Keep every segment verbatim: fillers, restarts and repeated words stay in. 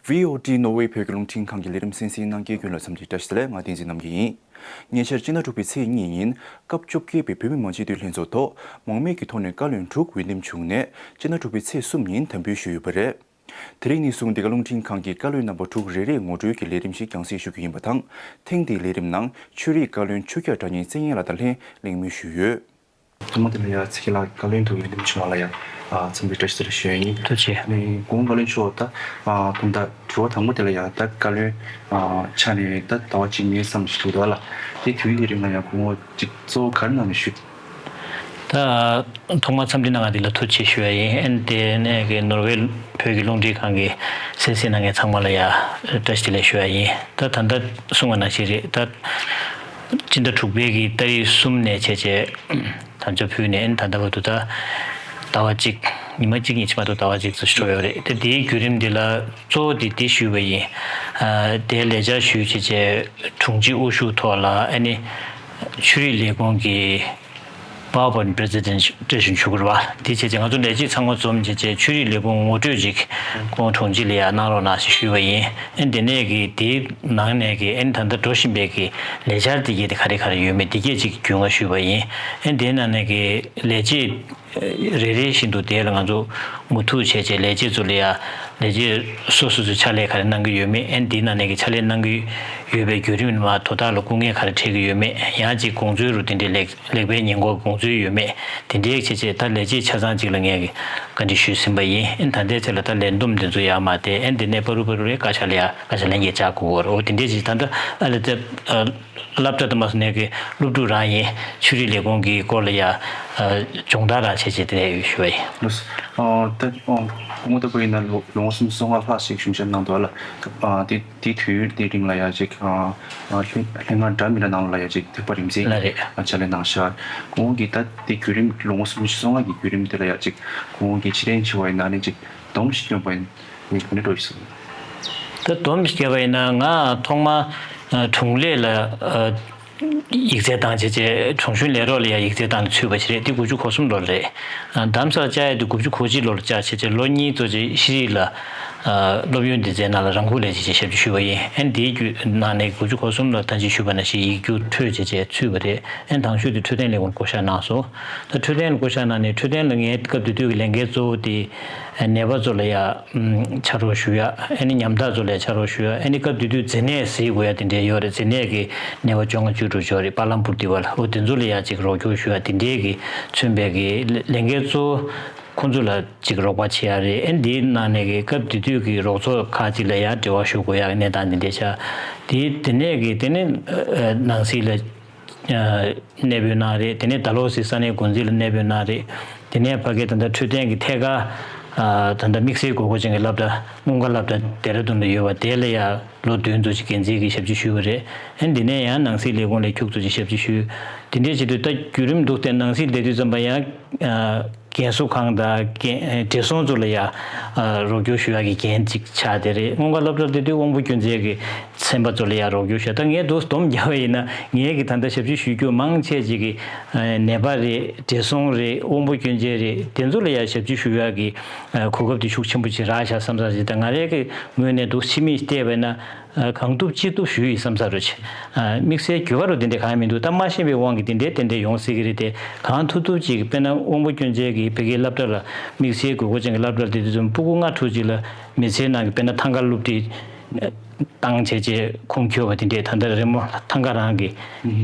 ཝི་ཨོ་ཊི་ནོར་ཝེ་བོད་ཀྱི་རླུང་འཕྲིན་ཁང་གི་ལས་རིམ་གསན་གཟིགས་གནང་མཁན་རྒན་ལགས་འཚམས་འདྲི་བཀྲ་ཤིས་བདེ་ལེགས། ང་བསྟན་འཛིན་རྣམ་རྒྱལ་ཡིན། ཉེ་ཆར་སྤྱི་ཟླ་དྲུག་པའི་ཚེས་གཉིས་ཉིན་སྐབས་བཅོ་བརྒྱད་པའི་བོད་མི་མང་སྤྱི་འཐུས་ལྷན་ཚོགས་ཐོག་མང་མོས་ཀྱི་ཐོག་ནས་བཀའ་བློན་དྲུག་འོས་འདེམས་བྱུང་ནས་སྤྱི་ཟླ་དྲུག་པའི་ཚེས་གསུམ་ཉིན་དམ་འབུལ་ཞུས་ཡོད་པ་རེད། དེ་རིང་ནས་བཟུང་འདི་ག་རླུང་འཕྲིན་ཁང་གི་བཀའ་བློན་རྣམ་པ་དྲུག་རེ་རེས་ངོ་སྤྲོད་ཀྱི་ལས་རིམ་ཞིག་རྒྱང་སྲིང་ཞུ་རྒྱུ་ཡིན་པ་དང་། ཐེངས་འདིའི་ལས་རིམ་ནང་ཆོས་རིག་བཀའ་བློན་ཆོས་སྐྱབས་གྲགས་སྙན་བཙན་ཡེ་ལགས་དང་ལྷན་གླེང་མོལ་ཞུས་ཡོད། ཐོག་མ་དེ་ལ་ཡ་ཚེ་སྐྱིད་ལགས་བཀའ་བློན་དུ་འོས་འདེམས་བྱུང་བ་ལ་ཡ་ཨ་འཚམས་འདྲི་བཀྲ་ཤིས་བདེ་ལེགས་ཞུ་ཡ་ཡིན། ཐུགས་རྗེ་ཆེ། ཨ་ནི་གོང་བཀའ་བློན་མཆོག་ད་ཨ་དགོང་དག་དྲི་བ་དང་པོ་དེ་ལ་ཡ་ད་བཀའ་བློན་ཨ་ཆགས་ནས་ད་ཟླ་བ་གཅིག་མིན་ཙམ་ཞིག་འདུག་ད་ལ། དེ་དུས་ཀྱི་རིང་ལ་ཡ་སྐུ་ངོ་ཅིག་གཙོ་བོ་ག་རེ་གནང་ནས་ཞུས། ད་ཐོག་མར་འཚམས་འདྲི་གནང་བ་འདི་ལ་ཐུགས་རྗེ་ཆེ་ཞུ་ཡ་ཡིན། ཨན་དེ་ནས་གི་ནོར་ཝེ་བོད་ཀྱི་རླུང་འཕྲིན་ཁང་གི་གསན་གཟིགས་གནང་མཁན་ཚང་མ་ལ་ཡ་བཀྲ་ཤིས་བདེ་ལེགས་ཞུ་ཡ་ཡིན། ད་ད་ལྟ་གསུངས་པ་ནང་བཞིན་རེད། ད་སྤྱི་ཟླ་དྲུག་པའི་གི་ཏ་རིག་གསུམ་ནས་བྱས་བྱས་དམ་བཅའ་ཕུལ་ནས་ཨན་ད་ལྟ་བར་དུ་ད་ཟླ་བ་གཅིག་ཉི་མ་གཅིག་གཉིས་ཕྱི་མ་གཏོགས་ཟླ་བ་གཅིག་ཙམ་ཞིག་འགྲོ་ཡོད་རེད། ད་དེའི་བརྒྱུད་རིམ་འདི་ལ་གཙོ་བོ་དེ་འདི་ཞུས་པ་ཡིན། ཨ་དེའི་ལས་འཆར་ཞུས་བྱས་བྱས་དྲུང་ཆེ་དབུ་བཞུགས་ཐོག་ལ་ཨ་ནི་ཆོས་རིག་ལས་ཁུངས་ཀྱི་PowerPoint presentation བྱུང་གི་རེད་བ། དེ་བྱས་ཙང་ང་ཚོ་ལས་བྱེད་ཚང་མ་འཛོམས་བྱས་བྱས་ཆོས་རིག་ལས་ཁུངས་ངོ་སྤྲོད་ཅིག་ཁོང་དྲུང་ཆེ་ལ་ཡ་གནང་རོགས་གནང་ཞེས་ཞུས་པ་ཡིན། ཨན་དེ་ནས་ཀྱི་དེའི་ནང་ནས་ཀྱི་ཨན་ད་ལྟ་འགྲོ་བཞིན་པའི་ཀྱི་ལས་འཆར་དེ་གྱད་དེ་ག་རེ་ག་རེ་ཡོད་མེད་དེ་གྱད་ཅིག་རྒྱུས་མངའ་ཞུས་པ་ཡིན། ཨན་དེའི་ནང་ནས་ཀྱི་ལས་བྱེད་རེ་རེ་བཞིན་དུ་དེ་ལ་ང་ཚོ་མུ་མཐུད་བྱས་བྱས་ལས་བྱེད་ཚོ་ལ་ཡ་ལས་བྱེད་སོ་སོ་ཚོས་ཕྱག་ལས་ག་རེ་གནང་གི་ཡོད་མེད། ཨན་དེའི་ནང་ནས་ཀྱི་ཕྱག་ལས་གནང་གི་ཡོད་པའི་བརྒྱུད་རིམ་ནང་དོ་བདག་ལ་སྐུ་ངལ་ག་རེ་འཕྲད་ཀྱི་ཡོད་མེད། ཡང་ཅིག་དགོངས་ཚུལ་རུ་དེ་འདྲའི་ལེགས་ལེགས་སྤེལ་ཉེས་འགོག་དགོངས་ཚུལ་ཡོད་མེད། དེ་འདྲའི་བྱས་བྱས་ད་ལས་བྱེད་ཆ་ཚང་གཅིག་ལ་ངས་བཀའ་འདྲི་ཞུས་ཟིན་པ་ཡིན། ཨན་ད་ལྟའི་ཆ་ལ་ད་ལས་བསྡོམས་དེ་ཚོ་ཡར་མར་བལྟས། ཨན་དེ་ནས་པ་རུ་པ་རུ་རེ་བཀའ་ཤག་ལ་ཡ་བཀའ་ཤག་ལན་འགེལ་བཅར་དགོས་རེད། འོ་དེ་འདྲའི་བྱས་ད་ལྟ་ཨ་ལ་ད་སློབ་གྲྭ་དུ་མ་སོང་ནས་ཀྱི་སློབ་ཕྲུག་རང་ཡིན། ཆོས་རིག་ལས་ཁུངས་ཀྱི་སྐོར་ལ་ཡ་སྦྱོང་བརྡར་རང་བྱས་བྱས་དེ་འདྲ་ཡོད་ཞུ་བ་ཡིན། ལགས་སོ། ད་སྐུ་ངོ་ལྟ་བུ་ཡིན་ན་ལོ་ལོ་ངོ་སུམ་ཅུ་སོ་ལྔ་ལྷག་ཞིག་གཞུང་ཞབས་གནང་འདུག་ལ། དེ་དེའི་དུས་ཡུན་དེའི་རིང་ལ་ཡ་ཅིག་ལྷན་ལྷན་ཁང་འདྲ་མི་འདྲ་ནང་ལ་ཡ་ཅིག་ཐེག་པ་རིམ་འཛིན་ལ་རེད། ཕྱག་ལས་གནང་ཤག་སྐུ་ངོ་གིས་ད་དེ་བརྒྱུད་རིམ་ལོ་ངོ་སུམ་ཅུ་སོ་ལྔ་གི་བརྒྱུད་རིམ་དེ་ལ་ཡ་ཅིག་སྐུ་ངོ་གིས་ཕྱིར་དྲན་བྱས་པ་ཡིན་ན་ནི་ཅིག་སྡོམ་ཞིག་སྐྱོན་པ་ཡིན་ན་ག་འདྲ་འགྲོ་ཞིག་གསུངས། ད་སྡོམ་ཞིག་བརྒྱབ་པ་ཡིན་ན་ང་ཐོག་མ་དྲུང་ལས་ལ་ཡིག་ཚད་བཏང་བྱས་བྱས་དྲུང་གཞོན་ལས་རོགས་ལ་ཡ་ཡིག་ཚད་བཏང་ནས་ཚུད་པ་ཞིག་རེད། དེ་དགུ་བཅུ་གོ་གསུམ་ལོར་རེད། རྡ་རམ་ས་ལ་བཅར་ཡ་དེ་དགུ་བཅུ་གོ་གཅིག་ལོར་བཅར་བྱས་བྱས་ལོ་གཉིས་ཙམ་ཅིག་ཤེས་རིག་ལ་སློབ་ཡོན་སྡེ་ཚན་ནང་ལ་རང་ཁུངས་ལས་བྱེད་ཅིག་ཞབས་ཕྱི་ཞུས་པ་ཡིན། ཨན་དེའི་བརྒྱུད་ནང་ནས་དགུ་བཅུ་གོ་གསུམ་ལོར་ད་ཅིག་ཞུས་པ་ནང་བཞིན་ཡིག་རྒྱུགས་འཕྲོད་བྱས་བྱས་ཚུད་པ་རེད། ཨན་དང་ཤོས་དེ་འཕྲོད་བསྟེན་ལས་ཁུངས་བསྐོ་བཞག་གནང་སོང་། ད་འཕྲོད་བསྟེན་ལ་བསྐོ་བཞག་གནང་ནས་འཕྲོད་བསྟེན་ལ་ངའི་སྐབས་དེ་དུས་ཀྱི་ལས་འགན་གཙོ་བོ་དེ་ནད་པ་ཚོ་ལ་ཡ་ཕྱག་རོགས་ཞུ་ཡ། ཨ་ནི་ཉམ་ཐག་ཚོ་ལ་ཕྱག་རོགས་ཞུ་ཡ། ཨ་ནི་སྐབས་དེ་དུས་མཛེ་ནད་གཟིགས་དགོས་ཡ་དེ་འདྲའི་ཡོད་རེད། མཛེ་ནད་ཀྱི་ནད་པ་བཅོ་ལྔ་བཅུ་དྲུག་ཅིག་ཡོད་རེད། པ་ལམ་པུར་དི་བ་ལ། འོ་དེ་ཚོ་ལ་ཡ་ཅིག་རོགས་སྐྱོར་ཞུ་ཡ་དེ་འདྲའི་གི་མཚོན་པའི་གི་ལས་འགན་གཙོ་བོ་ཁོང་ཚོ་ལ་ཅིག་རོགས་པ་བྱེད་ཡ་རེད། ཨ་ནི་དེའི་ནང་ནས་གི་སྐབས་དེ་དུས་ཀྱི་རོགས་ཚོགས་ཁག་ཅིག་ལ་ཡ་འབྲེལ་བ་ཞུ་དགོས་ཡ་གི་གནས་སྟངས་དེ་འདྲ་ཆགས། དེ་དེ་ནས་གི་དེ་ནས་ནང་སྲིད་ལ་གནས་སྤོས་གནང་རེད། དེ་ནས་ད་ལོ་སི་ས་གནས་འགོ་འཛིན་ལ་གནས་སྤོས་གནང་རེད། དེ་ནས་ཕ་གིའི་ད་ལྟ་འཕྲོད་བསྟེན་གྱི་ཐད་ཀར་ད་ལྟ་དམིགས་བསལ་དགོས་མཁོ་ཅན་གྱི་སློབ་གྲྭ་སྔོན་ཁ་སློབ་གྲྭ་ལྡེ་ར་ལྡུན་ལ་ཡོད་པ་དེ་ལ་ཡང་ལོ་བདུན་ཙམ་ཞིག་འགན་འཛིན་གྱི་ཞབས་ཕྱི་ཞུས་པ་རེད། ཨ་ནི་དེ་ནས་ཡང་ནང་སྲིད་ལས་ཁུངས་ལ་ཁྱུག་ཙམ་ཞིག་ཞབས་ཕྱི་ཞུས། དེ་འདྲས་བྱེད་དུས་ད་བརྒྱུད་རིམ་འདུག་སྟེ་ནང་སྲིད་བསྡད་དུས་ཙམ་པ་ཡང་རྒན་གསོ་ཁང་དང་རྒན་བགྲེས་སོང་ཚོ་ལ་ཡང་རོགས་སྐྱོར་ཞུ་ཡག་གི་འགན་ཅིག་ཆགས་བསྡད་རེད། སྔོན་ཁ་སློབ་གྲྭར་བསྡད་དུས་དབང་པོ་སྐྱོན་ཅན་གྱི་ཚན་པ་ཚོ་ལ་ཡང་རོགས་སྐྱོར་ཞུ་ཡ། ད་ངས་འདུག་སྡོམ་རྒྱག་པ་ཡིན་ན་ངས་ཀྱི་ད་ལྟ་ཞབས་ཕྱི་ཞུ་རྒྱུ་མང་ཆེ་ཅིག་གི་ནད་པ་རེད། བགྲེས་སོང་རེད། དབང་པོ་སྐྱོན་ཅན་རེད། དེ་ཚོ་ལ་ཡང་ཞབས་ཕྱི་ཞུ་ཡག་གི་གོ་སྐབས་དེ་ཤུགས་ཆེན་པོ་ཅིག་རག་ཤག་བསམ་ས་ཅིག་ད་ང་རའི་གི་ངོས་ནས་འདུག་ཕྱི་མིག་བལྟས་པ་ཡིན་ན་གང་ཐུབ་ཅི་ཐུབ་ཞུས་ཡིན་བསམ་ས་རུ་ཆེ། དམིགས་བསལ་གྱོད་པ་རུ་དེ་འདྲ་གང་ཡང་མི་འདུག་ད་མ་ཤེས་པའི་དབང་གིས་དེ་འདྲའི་ཏན་ཏན་ཡོང་སྲིད་ཀྱི་རེད་དེ། གང་ཐུབ་ཐུབ་ཅིག་དཔེར་ན་དབང་པོ་སྐྱོན་ཅན་གྱི་ཕ་གིའི་སློབ་གྲྭ་ལ་དམིགས་བསལ་དགོས་མཁོ་ཅན་གྱི་སློབ་གྲྭ་ལ་བསྡད་དུས་ཙམ་སྤུ་གུ་ལྔ་དྲུག་ཅིག་ལ་མི་ཚེའི་ནང་གི་དཔེར་ན་ཐང་ག་བླུགས་ཏེ་བཏང་བྱས་བྱས་ཁུངས་འཁྱོལ་བ་དེ་འདྲས། ད་ལྟ་རི་མོ་ཐང་ག་རང་གི་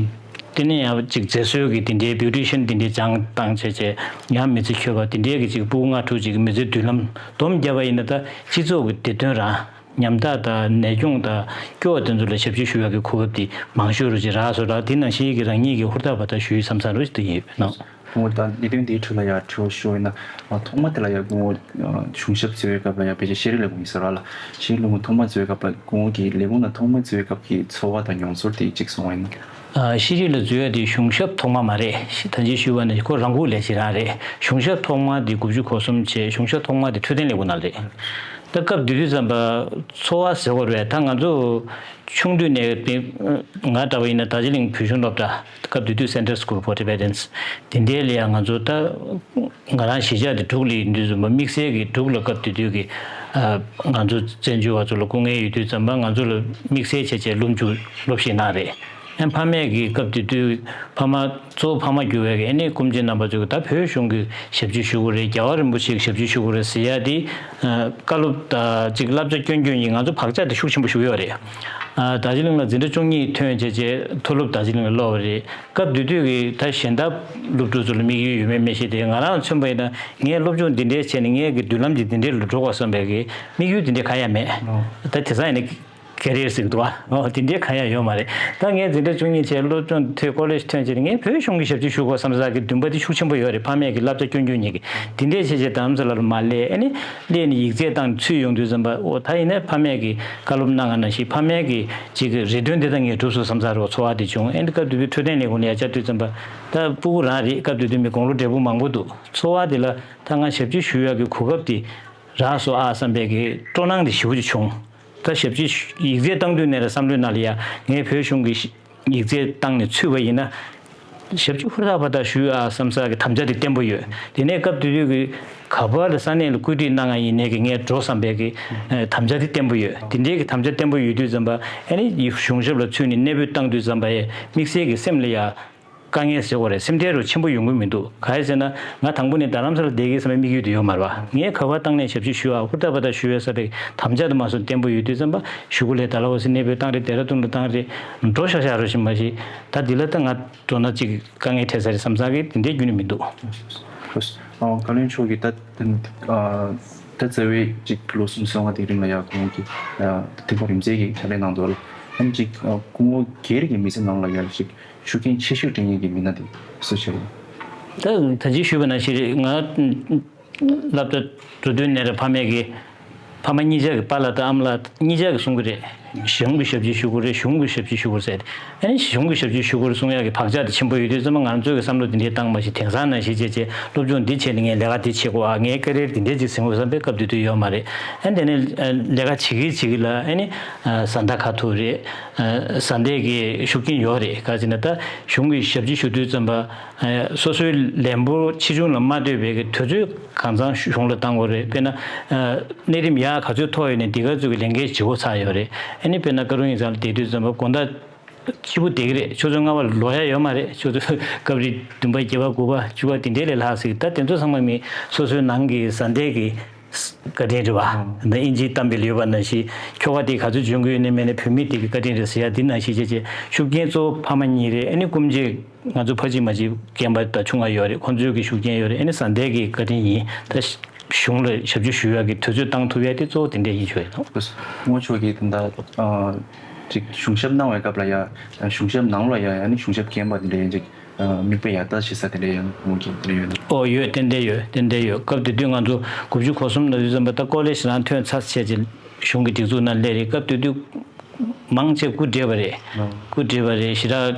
དེ་ནས་ཡང་ཅིག་མཛེས་བཟོ་གི་དེ་འདྲའི་བིའུ་ཊི་ཤན་དེ་འདྲའི་སྦྱང་བཏང་བྱས་བྱས་ཡང་མི་ཚེ་འཁྱོལ་བ་དེ་འདྲའི་གི་ཅིག་སྤུ་གུ་ལྔ་དྲུག་ཅིག་གི་མི་ཚེའི་མདུན་ལམ་སྡོམ་བརྒྱབ་པ་ཡིན་ན་ད་སྤྱི་ཚོགས་ཀྱི་བདེ་དོན་རང་ཉམ་ཐག་དང་ནད་སྐྱོང་དང་སྐྱོ་བ་དེ་ཚོ་ལ་ཞབས་ཕྱི་ཞུ་ཡག་གི་གོ་སྐབས་དེ་མང་ཤོས་རུ་ཅིག་རག་སོང་ར། དེ་ནང་བཞིན་གྱི་རང་ཉིད་ཀྱི་ཧུར་ཐག་པ་ད་ཞུ་ཡི་བསམ་ས་རུ་ཅིག་ད་ཡིན་ནོ། སྐུ་ངོ་ད་གནད་དོན་འདིའི་ཁྲོད་ལ་ཡང་དྲི་བ་ཞུ་ཡིན་ན། ཐོག་མ་དེ་ལ་ཡང་སྐུ་ངོ་གཞུང་ཞབས་འཚོལ་བའི་སྐབས་ལ་ཡང་ཕལ་ཆེར་ཤེས་རིག་ལས་ཁུངས་ཡིན་ཟེར་བ་ལ། ཤེས་རིག་ལས་ཁུངས་ཐོག་མ་འཚོལ་བའི་སྐབས་ལ་སྐུ་ངོ་གི་ལས་ཁུངས་ནང་ཐོག་མ་འཚོལ་བའི་སྐབས་ཀྱི་ཚོར་བ་དང་མྱོང་ཚོར་དེ་གཅིག་གསུང་བ་ཡིན་ན། ཤེས་རིག་ལ་འཛུལ་ཡ་དེ་གཞུང་ཞབས་ཐོག་མ་མ་རེད། ད་ཅི་ཞུས་པ་ནི་ཁོ་རང་ཁུངས་ལས་བྱེད་རང་རེད། གཞུང་ཞབས་ཐོག་མ་དེ་དགུ་བཅུ་གོ་གསུམ་བྱས། གཞུང་ཞབས་ཐོག་མ་དེ་འཕྲོད་བསྟེན་ལས་ཁུངས་ནང་རེད། ད་སྐབས་དེ་དུས་ཙམ་པ་ཚོར་བ་ཟེར་བ་རེད། ད་ང་ཚོ་ཆུང་དུས་ནས་དཔེ་ང་འདྲ་བ་ཡིན་ན་རྡོ་རྗེ་གླིང་བོད་གཞུང་སློབ་གྲྭ། སྐབས་དེ་དུས་Centre School for Tibetans དེ་འདྲའི་ལ་ཡང་ང་ཚོ་ད་ང་རང་གཞིས་ཆགས་དེ་འབྲུག་ལ་ཡིན་དུས་ཙམ་པ་དམིགས་བསལ་གྱི་འབྲུག་ལ་སྐབས་དེ་དུས་ཀྱི་ ཨ་ང་ཚོ་བཙན་བྱོལ་བ་ཚོ་ལ་སྐུ་ངལ་ཡོད་དུས་ཙམ་པ་ང་ཚོ་ལ་དམིགས་བསལ་བྱས་བྱས་སློབ་འཇུག་སློབ་ཞིག་གནང་རེད། ཨ་ཕ་མས་ཀྱི་སྐབས་དེ་དུས་ཕ་མ་གཙོ་བོ་ཕ་མ་གྱུར་བའི་ཨ་ནི་སྐུ་མཆེད་རྣམ་པ་ཚོས་ད་བོད་གཞུང་གི་ཞབས་ཕྱི་ཞུ་དགོས་རེད། རྒྱལ་བ་རིན་པོ་ཆེ་གི་ཞབས་ཕྱི་ཞུ་དགོས་རེད་ཟེར་ཡ་དེ་ཨ་བཀའ་སློབ་དང་ཅིག་བསླབ་བྱ་སྐྱོན་སྐྱོན་གྱིས་ང་ཚོ་བག་ཆགས་དེ་ཤུགས་ཆེན་པོ་ཞུགས་ཡོད་རེད། ཨ་རྡོ་རྗེ་གླིང་ལ་འཛིན་གྲྭ་བཅུ་གཉིས་ཐོན་བྱས་བྱས་མཐོ་སློབ་རྡོ་རྗེ་གླིང་ལ་སློབ་པ་རེད། སྐབས་དེ་དུས་ཀྱི་ད་གཞན་དག་སློབ་ཕྲུག་ཚོ་ལ་དམིགས་ཡུལ་ཡོད་མེད་མི་ཤེས་ཏེ། ང་རང་མཚོན་པ་ཡིན་ན་ངས་སློབ་སྦྱོང་འདི་འདྲའི་བྱས་ནས་ངས་ཀྱི་མདུན་ལམ་འདི་འདི་འདྲའི་ལ་འགྲོ་དགོས་བསམ་པའི་གི་དམིགས་ཡུལ་འདི་འདྲའི་གང་ཡང་མེད། ད་དེང་སང་ཡིན་ན་ཀེ་རི་ཡར་ཟེར་གི་འདུག་ཨ། འོ་དེ་འདྲའི་གང་ཡང་ཡོད་མ་རེད། ད་ངས་འཛིན་གྲྭ་བཅུ་གཉིས་བྱས་སློབ་སྦྱོང་ཐོན་ཀོ་ལེཇ་ཐོན་བྱས་ནས་ངས་བོད་གཞུང་གི་ཞབས་ཕྱི་ཞུ་དགོས་བསམ་ས་གི་འདུན་པ་འདི་ཤུགས་ཆེན་པོ་ཡོད་རེད། ཕ་མས་ཀྱི་བསླབ་བྱ་སྐྱོན་སྐྱོན་ཉིད་ཀྱི་དེ་འདྲའི་བྱས་བྱས་དྷ་རམ་ས་ལར་མ་སླེབས། ཨ་ནི་སླེབས་ནས་ཡིག་ཚད་བཏང་ཚུད་ཡོང་དུས་ཙམ་པ་འོ་ད་ཡིན་ན་ཕ་མས་ཀྱི་བཀའ་སློབ་གནང་བ་ནང་བཞིན་ཕ་མས་ཀྱི་ཅིག་གི་རེ་འདུན་དེ་དག་ངས་འགྲུབ་སོང་བསམ་ས་རེད་བ། ཚོར་བ་དེ་བྱུང་། ཨེ་འདི་སྐབས་དེ་དུས་འཕྲོད་བསྟེན་ལས་ཁུངས་ལ་ཡར་བཅར་དུས་ཙམ་པ་ད་སྤུ་གུ་རང་རེད། སྐབས་དེ་དུས་མི་དགུང་ལོ་བགྲེས་པོ་མང་པོ་འདུག་ཚོར་བ་དེ་ལ་ད་ང་ཞབས་ཕྱི་ཞུ་ཡག་གི་གོ་སྐབས་དེ་རག་སོང་ཨ་བསམ་པའི་གི་སྤྲོ་སྣང་དེ་ཞེ་པོ་ཅིག་བྱུང་། ད་ཞབས་ཕྱི་ཞུ་ཡིག་ཚད་བཏང་དུས་ནས་ར་བསམ་བློའི་ནང་ལ་ཡ་ངས་བོད་གཞུང་གི་ཡིག་ཚད་བཏང་ནས་ཚུད་པ་ཡིན་ན་ཞབས་ཕྱི་ཧུར་ཐག་ཧུར་ཐག་ཞུ་ཨ་བསམ་ས་གི་དམ་བཅའ་དེ་བརྟན་པོ་ཡོད། དེ་ནས་སྐབས་དེ་དུས་ཀྱི་ག་པར་ལ་ས་གནས་ལ་བཀོད་སྒྲིག་གནང་ང་ཡིན་ནའི་གི་ངས་འགྲོ་བསམ་པའི་གི་ཨ་དམ་བཅའ་དེ་བརྟན་པོ་ཡོད། དེ་འདྲའི་གི་དམ་བཅའ་བརྟན་པོ་ཡོད་དུས་ཙམ་པ་ཨ་ནི་གཞུང་ཞབས་ལ་ཚུད་ནས་གནས་སྤོས་བཏང་དུས་ཙམ་པ་ཡ་དམིགས་བསལ་གི་སེམས་ལ་ཡ་དཀའ་ངལ་ཟེར་བ་རེད། སེམས་ཁྲལ་རུ་ཆེན་པོ་ཡོང་གི་མི་འདུག་ག་རེ་ཟེར་ན་ང་དང་པོ་ནས་རྡ་རམ་ས་ལ་བསྡད་ཀྱི་བསམ་པའི་དམིགས་ཡུལ་དེ་ཡོད་མ་རེད་བ། ངས་ག་པར་བཏང་ནས་ཞབས་ཕྱི་ཞུ་ཨ་ཧུར་ཐག་ཧུར་ཐག་ཞུ་ཡ་བསམ་པའི་དམ་བཅའ་དུ་མ་སོང་བརྟན་པོ་ཡོད་དུས་ཙམ་པ་གཞུག་གུ་ལས་ད་ལ་འོ་སི་གནས་སྤོས་བཏང་རེད། ལྡེ་ར་ལྡུན་ལ་བཏང་རེད། འགྲོ་ཤག་ཤག་རུ་བཞིན་མ་ཞིག་ད་འདི་ལ་ད་ང་འགྲོ་ན་ཅིག་དཀའ་ངལ་འཕྲད་ས་རེད་བསམ་ས་གི་དེ་འདྲའི་རྒྱུན་ནས་མི་འདུག་ཨོ་བཀའ་བློན་མཆོག་གིས་ད་ད་རྩ་བའི་ཅིག་ལོ་གསུམ་གསང་བ་དེ་རིང་ལ་ཡ་ཁོང་གིས་ཐེངས་པ་རིམ་འཛེགས་ཀྱི་ཕྱག་ལས་གནང་འདུག་ལ། ཨ་ནི་ཅིག་སྐུ་ངོ་སྒེར་གྱི་མི་ཚེ་ནང་ལ་ཡ་ཅིག་ཤུགས་རྐྱེན་ཆེ་ཤོས་སྤྲད་མཁན་གྱི་མི་སྣ་དེ་སུ་ཆགས་ཡོད། ད་ད་ཅི་ཞུས་པ་ནང་བཞིན་རེད། ང་སློབ་གྲྭ་འགྲོ་དུས་ནས་རེད། ཕ་མས་ཀྱི་ཕ་མ་གཉིས་ཆ་གི་པཱ་ལགས་དང་ཨ་མ་ལགས་གཉིས་ཆ་གི་གསུང་གི་རེད། གཞུང་གི་ཞབས་ཕྱི་ཞུ་དགོས་རེད། གཞུང་གི་ཞབས་ཕྱི་ཞུ་དགོས་ཟེར། ཨ་ནི་གཞུང་གི་ཞབས་ཕྱི་ཞུ་དགོས་རེད་གསུང་ཡག་གི་བག་ཆགས་དེ་ཆེན་པོ་ཡོད་དུས་ཙམ་པ་ང་ཚོས་གི་བསམ་བློ་དེ་འདྲའི་བཏང་མ་ཤེས། དེང་སང་ནང་བཞིན་བྱས་བྱས་སློབ་སྦྱོང་འདི་བྱས་ནས་ངས་ལས་ཀ་འདི་བྱེད་དགོས་ཨ། ངས་ཀེ་རི་ཡར་འདི་འདྲས་ཅིག་ཟིན་དགོས་བསམ་པའི་སྐབས་དེ་དུས་ཡོད་མ་རེད། ཨ་ནི་དེ་ནས་ལས་ཀ་བྱེད་ཀྱི་བྱེད་ཀྱི་ལ་ཨ་ནི་བཟའ་ཟླ་ག་ཐུག་རེད། བཟའ་ཟླས་ཀྱི་ཤུགས་རྐྱེན་ཡོད་རེད། ག་ཅི་ན་ད་གཞུང་གི་ཞབས་ཕྱི་ཞུ་དུས་ཙམ་པ། སོ་སོའི་ལས་འབོར་ཆེ་ཆུང་ལ་མ་ལྟོས་པའི་གི་དུས་ཚོད་གང་ཚང་གཞུང་ལ་བཏང་དགོས་རེད། དཔེར་ན། གནས་རིམ་ཡག་ག་ཚོད་མཐོ་ཡོད་ནས་འདི་ག་ཚོད་ཀྱི་ལས་འགན་ལྗིད་པོ་ཚ་ཡོད་རེད། ཨ་ནི་དཔེར་ན་ཀ་རུང་ཡིག་ཚང་ལ་བསྡད་དུས་ཙམ་པ་དགོང་དག་སྐྱིད་པོ་བསྡད་ཀྱི་རེད། ཆུ་ཚོད་ལྔ་པ་ལ་ལོག་ཡ་ཡོད་མ་རེད། ཆུ་ཚོད་སྐབས་རེ་བདུན་པ་བརྒྱད་པ་དགུ་པ་བཅུ་པ་དེ་འདྲའི་ལས་ལྷག་ཟིག་ད་དེ་ཚོ་ཚང་མ་མི་སོ་སོའི་ནང་གི་བཟའ་ཟླས་ཀྱི་བཀའ་དྲིན་རེད་བ། ད་ཨིན་ཇིའི་གཏམ་དཔེ་ལ་ཡོད་པ་ནང་བཞིན་ཁྱོ་ག་དེ་ག་ཚོད་འཇོན་གྱི་ཡོད་ནས་མེད་ནས་བུད་མེད་དེ་གི་བཀའ་དྲིན་རེད་ཟེར་ཡ་འདི་ནང་བཞིན་བྱས་བྱས་ཤུགས་རྐྱེན་གཙོ་བོ་ཕ་མ་གཉིས་རེད། ཨ་ནི་སྐུ་མཆེད་ང་ཚོ་ཕ་གཅིག་མ་གཅིག་རྒན་པ་དང་ཆུང་བ་ཡོད་རེད། ཁོང་ཚོའི་གི་ཤུགས་རྐྱེན་ཡོད་རེད། ཨ་ནི་བཟའ་ཟླའི་གི་བཀའ་དྲིན་ཡིན། ད་གཞུང་ལ་ཞབས་ཕྱི་ཞུ་ཡག་གི་དུས་ཚོད་བཏང་ཐུབ་ཡག་དེ་གཙོ་བོ་དེ་འདྲས་ཡིན་ཆོག་ཡིན་ནོ། སྐུ་ངོ་མཆོག་གིས་ད་ལྟ་ཅིག་གཞུང་ཞབས་གནང་བའི་སྐབས་ལ་ཡ་གཞུང་ཞབས་ནང་ལ་ཡ་ཨ་ནི་གཞུང་ཞབས་རྒན་པ་དེ་འདྲས་ཡིན་ཅིག་མིག་དཔེ་ཡག་ལྟ་བྱེད་ས་དེ་འདྲས་ཡང་ངོ་གི་དེ་འདྲས་ཡོད་ན། ཨོ་ཡོད། ཏན་ཏན་ཡོད། ཏན་ཏན་ཡོད། སྐབས་དེ་དུས་ང་ཚོ་དགུ་བཅུ་གོ་གསུམ་ལ་དུས་ཙམ་པ་ད་ཀོ་ལེ་ཇི་རང་ཐོན་ཚར་བྱས་རྗེས་གཞུང་གི་སྒྲིག་འཛུགས་ནང་སླེབས་རེད། སྐབས་དེ་དུས་མང་ཆེ་སྐུ་བགྲེས་པ་རེད། སྐུ་བགྲེས་པ་རེད། ཞེ་དྲག་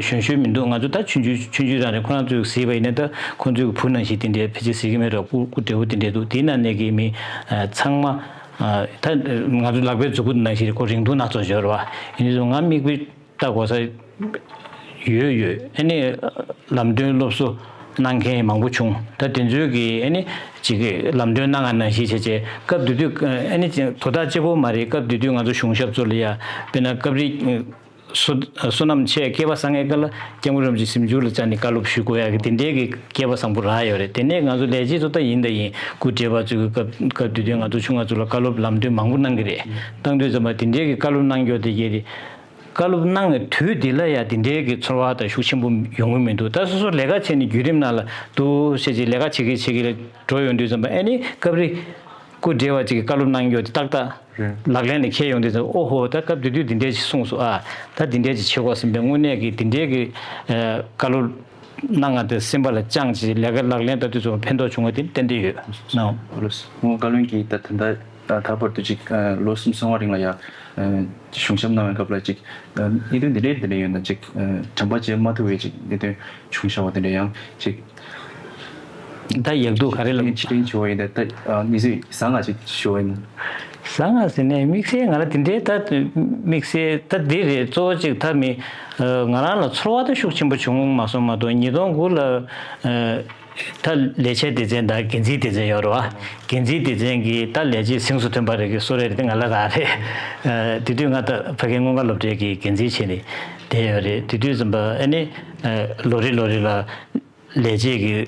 གཞོན་གཞོན་མི་འདུག་ང་ཚོ་ད་ཆུང་ཆུང་ཆུང་ཆུང་རང་རེད། ཁོ་རང་ཚོས་གཟིགས་པ་ཡིན་ན་ད་ཁོ་ཚོའི་བུ་ནང་བཞིན་དེ་འདྲའི་ཕལ་ཆེར་གཟིགས་ཀྱི་མེད་ར། སྐུ་སྐུ་བགྲེས་པོ་དེ་འདྲས་འདུག་དེའི་ནང་ནས་ཀྱི་མི་ཚང་མ་ད་ང་ཚོ་ལག་པའི་མཛུ་གུ་ནང་བཞིན་རེད། ཁོ་རིང་ཐུང་སྣ་ཚོགས་ཡོད་རེད་བ། ཡིན་ནའི་ང་མིག་དཔེ་ལྟ་དགོས་ས་ཡོད་ཡོད། ཨ་ནི་ལམ་སྟོན་སློབ་གསོ་གནང་མཁན་མང་པོ་བྱུང་། ད་དེ་ཚོའི་གི་ཨ་ནི་ཅིག་གི་ལམ་སྟོན་གནང་ང་ནང་བཞིན་བྱས་བྱས་སྐབས་དེ་དུས་ཨ་ནི་དོ་བདག་གཅིག་པོ་མ་རེད། སྐབས་དེ་དུས་ང་ཚོ་གཞུང་ཞབས་ཚོ་ལ་ཡ་དཔེར་ན་སྐབས་རེ་བསོད་བསོད་ནམས་ཆེ་སྐལ་བ་བཟང་ངའི་སྐབས་ལ་སྐྱབས་མགོན་རིན་པོ་ཆེ་གཟིམ་ཆུང་ལ་བཅར་ནས་བཀའ་སློབ་ཞུ་དགོས་ཡ་གི་དེ་འདྲའི་གི་སྐལ་བ་བཟང་པོ་རག་ཡོད་རེད། དེ་ནས་ང་ཚོ་ལས་བྱེད་ཚོ་ད་ཡིན་ད་ཡིན་སྐུ་བགྲེས་པ་ཚོའི་གི་སྐབས་སྐབས་དེ་དུས་ང་ཚོ་ཆུང་ང་ཚོ་ལ་བཀའ་སློབ་ལམ་སྟོན་མང་པོ་གནང་གི་རེད། གནང་དུས་ཙམ་པ་དེ་འདྲའི་གི་བཀའ་སློབ་གནང་རྒྱུ་དེ་གི་རེད། བཀའ་སློབ་གནང་བའི་དུས་འདི་ལ་ཡང་དེ་འདྲའི་གི་ཚོར་བ་དང་ཤུགས་ཆེན་པོ་ཡོང་གི་མི་འདུག་ད་སོ་སོ་ལས་ཀ་བྱས་ནས་བརྒྱུད་རིམ་ནང་ལ་འདུག་བྱས་ཅིག་ལས་ཀ་བྱེད་ཀྱི་བྱེད་ཀྱི་འགྲོ་ཡོང་དུས་ཙམ་པ་ཨ་ནི་སྐབས་རེ་སྐུ་བགྲེས་པ་ཅིག་གིས་བཀའ་སློབ་གནང་རྒྱུ་དེ་ཏག་ཏག་རེད། ལག་ལེན་ལ་འཁེལ་ཡོང་དུས་ཙམ་པ་ཨོ་ཧོ་ད་སྐབས་དེ་དུས་འདི་འདྲས་ཞིག་གསུངས་སོང་ཨ། ད་འདི་འདྲས་ཅིག་བྱེད་དགོས་བསམ་པའི་དངོས་གནས་ཀྱི་དེ་འདྲའི་གི་ཨ་བཀའ་སློབ་གནང་ང་དེ་སེམས་པ་ལ་བཅངས་བྱས་ལས་ཀ་ལག་ལེན་བསྟར་དུས་ཙམ་པ་ཕན་ཐོགས་བྱུང་བ་དེ་ཏན་ཏན་ཡོད་ནའོ། ཨོ་ལགས་སོ། ངོ་བཀའ་བློན་གྱིས་ད་ད་ལྟ་ད་བར་དུ་ཅིག་ལོ་གསུམ་སོང་བ་རིང་ལ་ཡ་གཞུང་ཞབས་གནང་བའི་སྐབས་ལ་ཅིག་གནད་དོན་འདི་འདྲའི་འདི་འདྲ་ཡོད་ན་ཅིག་དྲན་པ་བརྗེད་མ་ཐུབ་པའི་ཅིག་གནད་དོན་བྱུང་བཞག་པ་དེ་འདྲ་ཡང་ཅིག་ད་ཡག་སྡུག་ག་རེ་ལ་ཕྱིར་དྲན་བྱུང་བ་ཡིན་ད་ད་མི་ཚོས་བཟང་ང་ཅིག་ཞུ་བ་ཡིན། བཟང་ང་ཟེར་ནས་དམིགས་བསལ་ང་ལ་དེ་འདྲའི་ད་དམིགས་བསལ་ད་འདི་རེད། གཙོ་བོ་ཅིག་ད་མི་ང་རང་ལ་ཚོར་བ་ད་ཤུགས་ཆེན་པོ་བྱུང་མ་སོང་མ་གཏོགས་ཉིས་སྟོང་དགུ་ལ། ད་ལས་བྱེད་སྡེ་ཚན་དང་འགན་འཛིན་སྡེ་ཚན་ཡོད་རེད་བ། འགན་འཛིན་སྡེ་ཚན་གྱིས་ད་ལས་བྱེད་གཟེངས་སུ་ཐོན་པ་རེད་གི་གསོལ་རས་རེད་དེ་ང་ལ་རག་རེད། ཨ་དེ་དུས་ང་ད་ཕ་གིའི་སྔོན་འགོག་སློབ་གྲྭའི་གི་འགན་འཛིན་བྱས་ནས་བསྡད་ཡོད་རེད། དེ་དུས་ཙམ་པ་ཨ་ནི་ཨ་ལོ་རེ་ལོ་རེ་ལ་ལས་བྱེད་ཀྱི་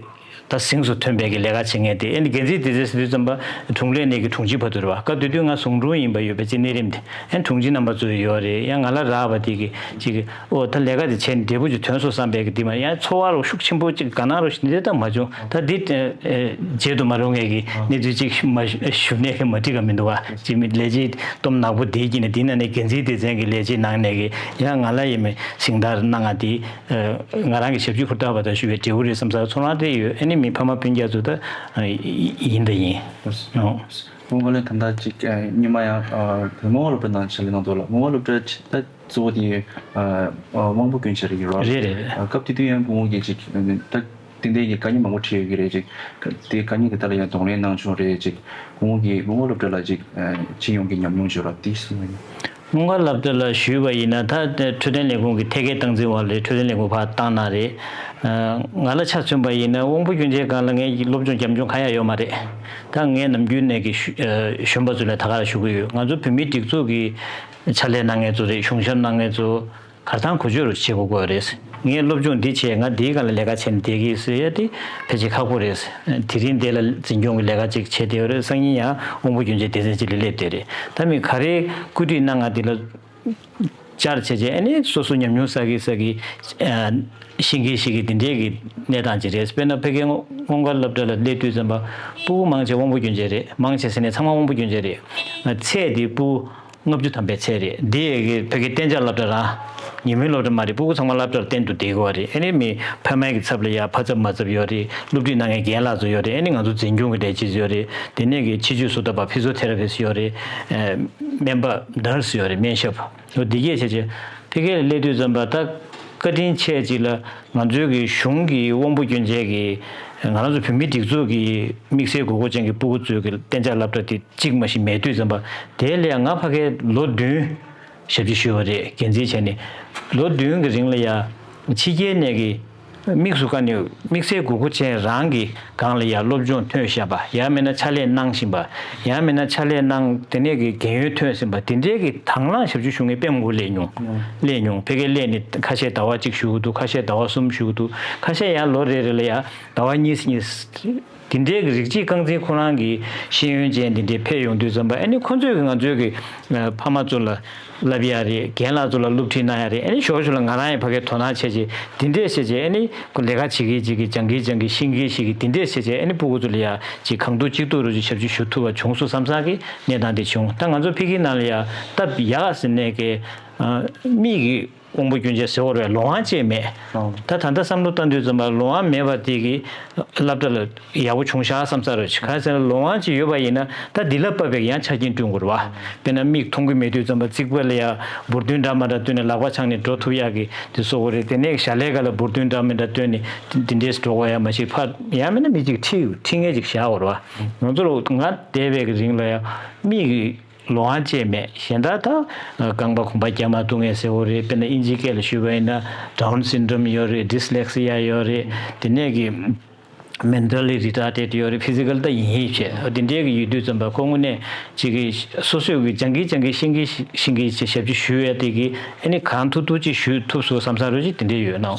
ད་གཟེངས་སུ་ཐོན་པའི་གི་ལས་ཀ་བྱེད་མཁན་དེ་ཨ་ནི་འགན་འཛིན་སྡེ་ཚན་ཟེར་དུས་ཙམ་པ་དྲུང་ལས་ནས་གི་དྲུང་ཆེ་བར་དུ་རེད་བ། སྐབས་དེ་དུས་ང་ཟུང་དྲུང་ཡིན་པ་ཡོད་པའི་ཅིག་གནས་རིམ་དེ། ཡང་དྲུང་ཆེ་རྣམ་པ་ཚོ་ཡོད་རེད། ཡང་ང་ལ་རག་པ་དེ་གི་ཅིག་ཨོ་ད་ལས་ཀ་དེ་བྱས་ནས་འབྲས་བུ་ཅིག་ཐོན་སོང་བསམ་པའི་གི་དེ་མ་ཡང་ཚོར་བ་རོ་ཤུགས་ཆེན་པོ་ཅིག་ག་ན་རོ་ཞིག་འདི་ལྟ་མ་བྱུང་། ད་འདི་བརྗེད་དུ་མ་རུང་ངེས་ཀྱི་གནས་ཚུལ་ཅིག་མ་ཞུ་ནས་གི་མ་འགྲིག་ག་མི་འདུག་བ། ཅིག་མི་ལས་བྱེད་སྟོབས་ནག་པོ་དེའི་དཀྱིལ་ནས་དེ་ན་ནས་འགན་འཛིན་སྡེ་ཚན་གྱི་ལས་བྱེད་ནང་ནས་གི་ཡང་ང་ལ་ཡིན་མི་སེང་དར་གནང་ང་དེ་ང་རང་གི་ཞབས་ཕྱི་ཧུར་ཐག་པ་དང་ཞུ་བའི་འབྲས་བུ་རེད་བསམ་ས་ཚོར་སྣང་དེ་ཡོད། ཨ་ནི་མི་ཕ་མ་སྤུན་ཀྱག་ཚོ་ད་ཡིན་ད་ཡིན། ཨོ། སྐུ་ངོ་ལགས་ད་ལྟ་ཅིག་ཨ་སྔོན་མ་ཡང་ཨ་སྔོན་མ་སློབ་གྲྭ་ནང་ཕྱག་ལས་གནང་འདུག་ལ། སྔོན་མ་སློབ་གྲྭ་ཆེ་ད་གཙོ་བོ་དེ་ཨ་ཨ་དབང་པོ་སྐྱོན་ཅན་རེད་ཡོད་རེད། རེད་རེད། ཨ་སྐབས་དེ་དུས་ཡང་སྐུ་ངོ་གིས་ཅིག་ཨ་ད་ཏན་ཏན་གྱི་དཀའ་ངལ་མང་པོ་འཕྲད་ཡོད་ཀྱི་རེད། ཅིག་དེ་དཀའ་ངལ་དེ་དག་ལ་ཡང་གདོང་ལེན་གནང་བྱུང་རེད། ཅིག་སྐུ་ངོ་གིས་སྔོན་མ་སློབ་གྲྭ་ལ་ཅིག་ཨ་ཕྱིན་ཡོང་གི་ཉམས་མྱོང་བརྗོད་རོགས་དེ་གསུངས་ཡིན། སྔོན་མ་སློབ་གྲྭ་ལ་ཞུས་པ་ཡིན་ན་ད་འཕྲོད་བསྟེན་ལས་ཁུངས་ཀྱི་ཐད་ཀའི་སྟངས་འཛིན་འོག་ལ་འཕྲོད་བསྟེན་ལས་ཁུངས་ཕར་བཏང་གནང་རེད། ང་ལ་ཆ་མཚོན་པ་ཡིན་ན་དབང་པོ་སྐྱོན་ཅན་སྒང་ལ་ངའི་སློབ་སྦྱོང་རྒྱབ་ལྗོངས་གང་ཡང་ཡོད་མ་རེད། ད་ངའི་ནམ་རྒྱུན་ནས་ཀྱི་གཞོན་པ་ཚོ་ལ་ད་ག་རང་ཞུ་གི་ཡོད། ང་ཚོ་བོད་མིའི་སྒྲིག་འཛུགས་ཀྱི་ཕྱག་ལས་གནང་མཁན་ཚོ་རེད། གཞུང་ཞབས་གནང་མཁན་ཚོ་གར་ཐང་གོ་ཆོད་རུ་བྱེད་དགོས་ཀྱི་རེད། ངའི་སློབ་སྦྱོང་འདི་བྱས་ང་འདིའི་སྒང་ལ་ལས་ཀ་བྱས་ནས་བསྡད་ཀྱི་ཟེར་ཡ་དེ་ཕལ་ཆེར་ཁག་པོ་རེད། དེ་རིང་འདི་ལ་འཛིན་སྐྱོང་གི་ལས་ཀ་ཅིག་བྱས་བསྡད་ཡོད་རེད། སང་ཉིན་ཡང་དབང་པོ་སྐྱོན་ཅན་སྡེ་ཚན་ཅིག་ལ་སླེབས་བསྡད་རེད། ད་མི་ག་རེ་བཀོད་སྒྲིག་གནང་ང་འདི་ལ་བཅར་བྱས་རྗེས་ཨ་ནི་སོ་སོ་ཉམས་མྱོང་བསགས་ཀྱི་བསགས་ཀྱི་ཤེས་མཁན་ཤེས་ཀྱི་འདི་འདྲའི་གི་གནས་སྟངས་ཅིག་རེད། དཔེར་ན་ཕ་གིའི་སྔོན་འགོག་སློབ་གྲྭ་ལ་སླེབས་དུས་ཙམ་པ་སྤུ་གུ་མང་ཆེ་དབང་པོ་སྐྱོན་ཅན་རེད། མང་ཆེ་ཟེར་ནས་ཚང་མ་དབང་པོ་སྐྱོན་ཅན་རེད། ཚད་དེ་སྤུ་གུ་ལྔ་བཅུ་ཐམ་པའི་ཚད་རེད། འདི་ཡི་གི་ཕ་གི་གཏན་འཇགས་སློབ་གྲྭ་རང་ཉིན་མོའི་སློབ་གྲྭ་མ་རེད། སྤུ་གུ་ཚང་མ་སློབ་གྲྭར་གཏན་དུ་བསྡད་དགོས་པ་རེད། ཨ་ནི་མི་ཕ་མའི་གི་ཚབ་ལ་ཡ་ཕ་ཚབ་མ་ཚབ་ཡོད་རེད། སློབ་ཁྲིད་གནང་མཁན་རྒན་ལགས་ཚོ་ཡོད་རེད། ཨ་ནི་ང་ཚོ་འཛིན་སྐྱོང་གི་ལས་བྱེད་ཚོ་ཡོད་རེད། དེ་ནས་གི་ཕྱི་བཅོས་བཟོ་ལྟ་པ་ཕི་ཟོ་ཐེ་ར་ཕི་སི་ཡོད་རེད། སྨན་པ་ནར་སི་ཡོད་རེད། སྨན་ཞབས་ཡོད། འདི་གས་བྱས་བྱས་ཕ་གི་ལ་སླེབས་དུས་ཙམ་པ་ད་བཀའ་དྲིན་ཆེ་ཅིག་ལ་ང་ཚོའི་གི་གཞུང་གི་དབང་པོ་སྐྱོན་ཅན་གི་ང་རང་ཚོ་བོད་མིའི་སྒྲིག་འཛུགས་ཀྱི་དམིགས་བསལ་དགོས་མཁོ་ཅན་གྱི་སྤུ་གུ་ཚོའི་གི་གཏན་འཇགས་སློབ་གྲྭ་དེ་གཅིག་མ་ཞིག་མེད་དུས་ཙམ་པ་དེ་ལས་ང་ཕ་གིར་ལོ་བདུན་ཞབས་ཕྱི་ཞུས་པ་རེད། འགན་འཛིན་བྱས་ནས་ལོ་བདུན་གྱི་རིང་ལ་ཡ་ཕྱི་རྒྱལ་ནས་གི་དམིགས་སུ་བཀར་ནས་དམིགས་བསལ་དགོས་མཁོ་ཅན་རང་གི་སྒང་ལ་ཡ་སློབ་སྦྱོང་ཐོན་བཞག་པ། ཡང་མིན་ན་ཕྱག་ལས་གནང་བཞིན་པ། ཡང་མིན་ན་ཕྱག་ལས་གནང་དེ་ནས་གི་རྒན་ཡོལ་ཐོན་ཟིན་པ། དེ་འདྲའི་གི་དང་བླངས་ཞབས་ཕྱི་ཞུ་མཁན་དཔེ་མང་པོ་སླེབས་མྱོང་། སླེབས་མྱོང་། ཕ་གིར་སླེབས་ནས་ཁ་ཤས་ཟླ་བ་གཅིག་བཞུགས་འདུག་ཁ་ཤས་ཟླ་བ་གསུམ་བཞུགས་འདུག་ཁ་ཤས་ཡང་ལོ་རེ་རེ་ལ་ཡ་ཟླ་བ་གཉིས་གཉིས། དེ་འདྲའི་གི་རིགས་གཅིག་རྐང་འཛིན་ཁོ་རང་གི་ཤེས་ཡོན་ཅན་དེ་འདྲའི་ཕེབས་ཡོང་དུས་ཙམ་པ་ཨ་ནི་ཁོ་ཚོས་གི་ང་ཚོའི་གི་ཕ་མ་ཚོ་ལ་བསླབ་ཡ་རེད། རྒན་ལགས་ཚོ་ལ་སློབ་ཁྲིད་གནང་ཡ་རེད། ཨ་ནི་ཞོར་ཞོར་ལ་ང་རང་ཡང་ཕ་གིར་དོ་སྣང་བྱས་རྗེས་དེ་འདྲས་བྱས་རྗེས་ཨ་ནི་ཁོ་ལས་ཀ་བྱེད་མཁན་ཅིག་གི་སྦྱང་མཁན་སྦྱང་མཁན་ཤེས་མཁན་ཤེས་མཁན་དེ་འདྲས་བྱས་རྗེས་ཨ་ནི་སྤུ་གུ་ཚོ་ལ་ཡ་ཅིག་གང་ཐུབ་ཅི་ཐུབ་རུ་ཅིག་ཞབས་ཕྱི་ཞུ་ཐུབ་པ་བྱུང་སོང་བསམ་ས་གི་གནས་སྟངས་དེ་བྱུང་། ད་ང་ཚོ་ཕ་གིའི་ནང་ལ་ཡ་སྟབས་ཡག་ཟེར་ནས་གི་མིག་གི་དབང་པོ་སྐྱོན་ཅན་ཟེར་བ་རེད། ལོང་བ་ཅིག་མེད། ཨང་། ད་ད་ལྟ་བསམ་བློ་བཏང་དུས་ཙམ་པ་ལོང་བ་མེད་པ་དེ་གི་སློབ་གྲྭ་ལ་ཡག་པོ་བྱུང་ཤག་བསམ་ས་རེད། གང་ཟེར་ན་ལོང་བ་ཅིག་ཡོད་པ་ཡིན་ན་ད་འདི་ལ་དཔག་པའི་ཡང་ཆ་རྐྱེན་བསྐྲུན་དགོས་རེད་བ། དཔེར་ན་མིག་མཐོང་གི་མེད་དུས་ཙམ་པ་རྩིག་པ་ལ་ཡ་འབུར་རྡུང་འདྲ་མི་འདྲ་བཏོན་ནས་ལག་པ་འཆང་ནས་འགྲོ་ཐུབ་ཡག་གི་དེ་བཟོ་དགོས་རེད། དེ་ནས་ཞལ་ལས་ཀ་ལ་འབུར་རྡུང་འདྲ་མི་འདྲ་བཏོན་ནས་དེ་འདྲས་འགྲོ་དགོས་ཡ་མ་གཞི་ཕར་ཡང་མིན་ན་མི་གཅིག་ཁྲིད་ཁྲིད་མཁན་ཅིག་བཞག་དགོས་རེད་བ། ང་ཚོ་ལ་ང་བསྡད་པའི་གི་རིང་ལ་ཡ་མིག་གི་ལོང་བ་ཅིག་མེད། གཞན་དག་ད་རྐང་པ་གོམ་པ་རྒྱབ་མ་ཐུབ་མཁན་ཟེར་བ་རེད། དཔེར་ན་ཨིན་ཇིའི་སྐད་ལ་ཞུས་པ་ཡིན་ན་Down syndrome ཡོད་རེད། Dyslexia ཡོད་རེད། དེ་ནས་གི་mentally retarded ཡོད་རེད། Physically ད་ཡིན་ཡིན་བྱས་དེ་འདྲའི་གི་ཡོད་དུས་ཙམ་པ་ཁོ་དངོས་གནས་ཅིག་གི་སོ་སོས་གི་སྦྱང་གི་སྦྱང་གི་ཤེས་ཀྱི་ཤེས་ཀྱི་ཞབས་ཕྱི་ཞུ་ཡ་དེ་གི་ཨ་ནི་གང་ཐུབ་ཐུབ་ཅིག་ཞུ་ཐུབ་སོང་བསམ་བསམ་རོགས་ཅིག་དེ་འདྲས་ཡོད་ན།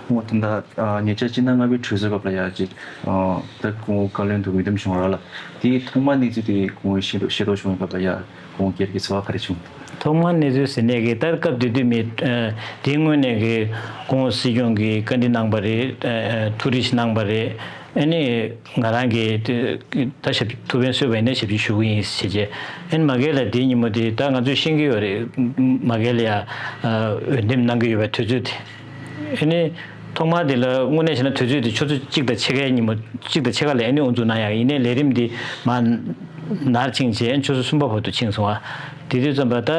ཨོ་ད་ལྟ་ཉེ་ཆར་སྤྱི་ཟླ་ལྔ་པའི་གྲོས་ཚོགས་སྐབས་ལ་ཡ་ཅིག་ད་སྐུ་ངོ་བཀའ་བློན་དུ་འོས་འདེམས་བྱུང་ར་ལ་དེའི་ཐོག་མ་གནས་ཚུལ་དེ་སྐུ་ངོ་ཤེས་རྟོགས་ཤེས་རྟོགས་བྱུང་བའི་སྐབས་ལ་ཡ་སྐུ་ངོ་སྒེར་གྱི་ཚོར་བ་ག་རེ་བྱུང་། ཐོག་མ་གནས་ཚུལ་ཟེར་ནས་གི་ད་སྐབས་དེ་དུས་མི་དེའི་སྔོན་ནས་གི་སྐུ་ངོ་སྲིད་སྐྱོང་གི་བཀའ་འདྲི་གནང་པ་རེད། ཐུགས་རེ་ཞིག་གནང་པ་རེད། ཨ་ནི་ང་རང་གི་ད་ཞབས་ཐུགས་ཕན་གསོས་པ་ཡིན་ན་ཞབས་ཕྱི་ཞུ་གི་ཡིན་ཟེར་བྱས། ཨ་ནི་མ་གི་ལ་དེའི་ཉིན་མོ་དེ་ད་ང་ཚོས་ཤེས་ཀྱི་ཡོད་རེད། མ་གི་ལ་ཡ་འོས་འདེམས་གནང་གི་ཡོད་པའི་དུས་ཚོད་དེ། ཨ་ནི་ཐོག་མ་དེ་ལ་དངོས་གནས་བྱས་ན་དུས་ཚོད་དེ་ཆུ་ཚོད་གཅིག་དང་ཕྱེད་ཀའི་ཉིན་མོ་གཅིག་དང་ཕྱེད་ཀ་ལ་ཨ་ནི་དབུ་འཛུགས་གནང་ཡག་ཡིན་ནའི་ལས་རིམ་འདི་མར་ནར་ཕྱིན་བྱས་ཆུ་ཚོད་གསུམ་པ་བར་དུ་ཕྱིན་སོང་བ། དེ་དུས་ཙམ་པ་ད་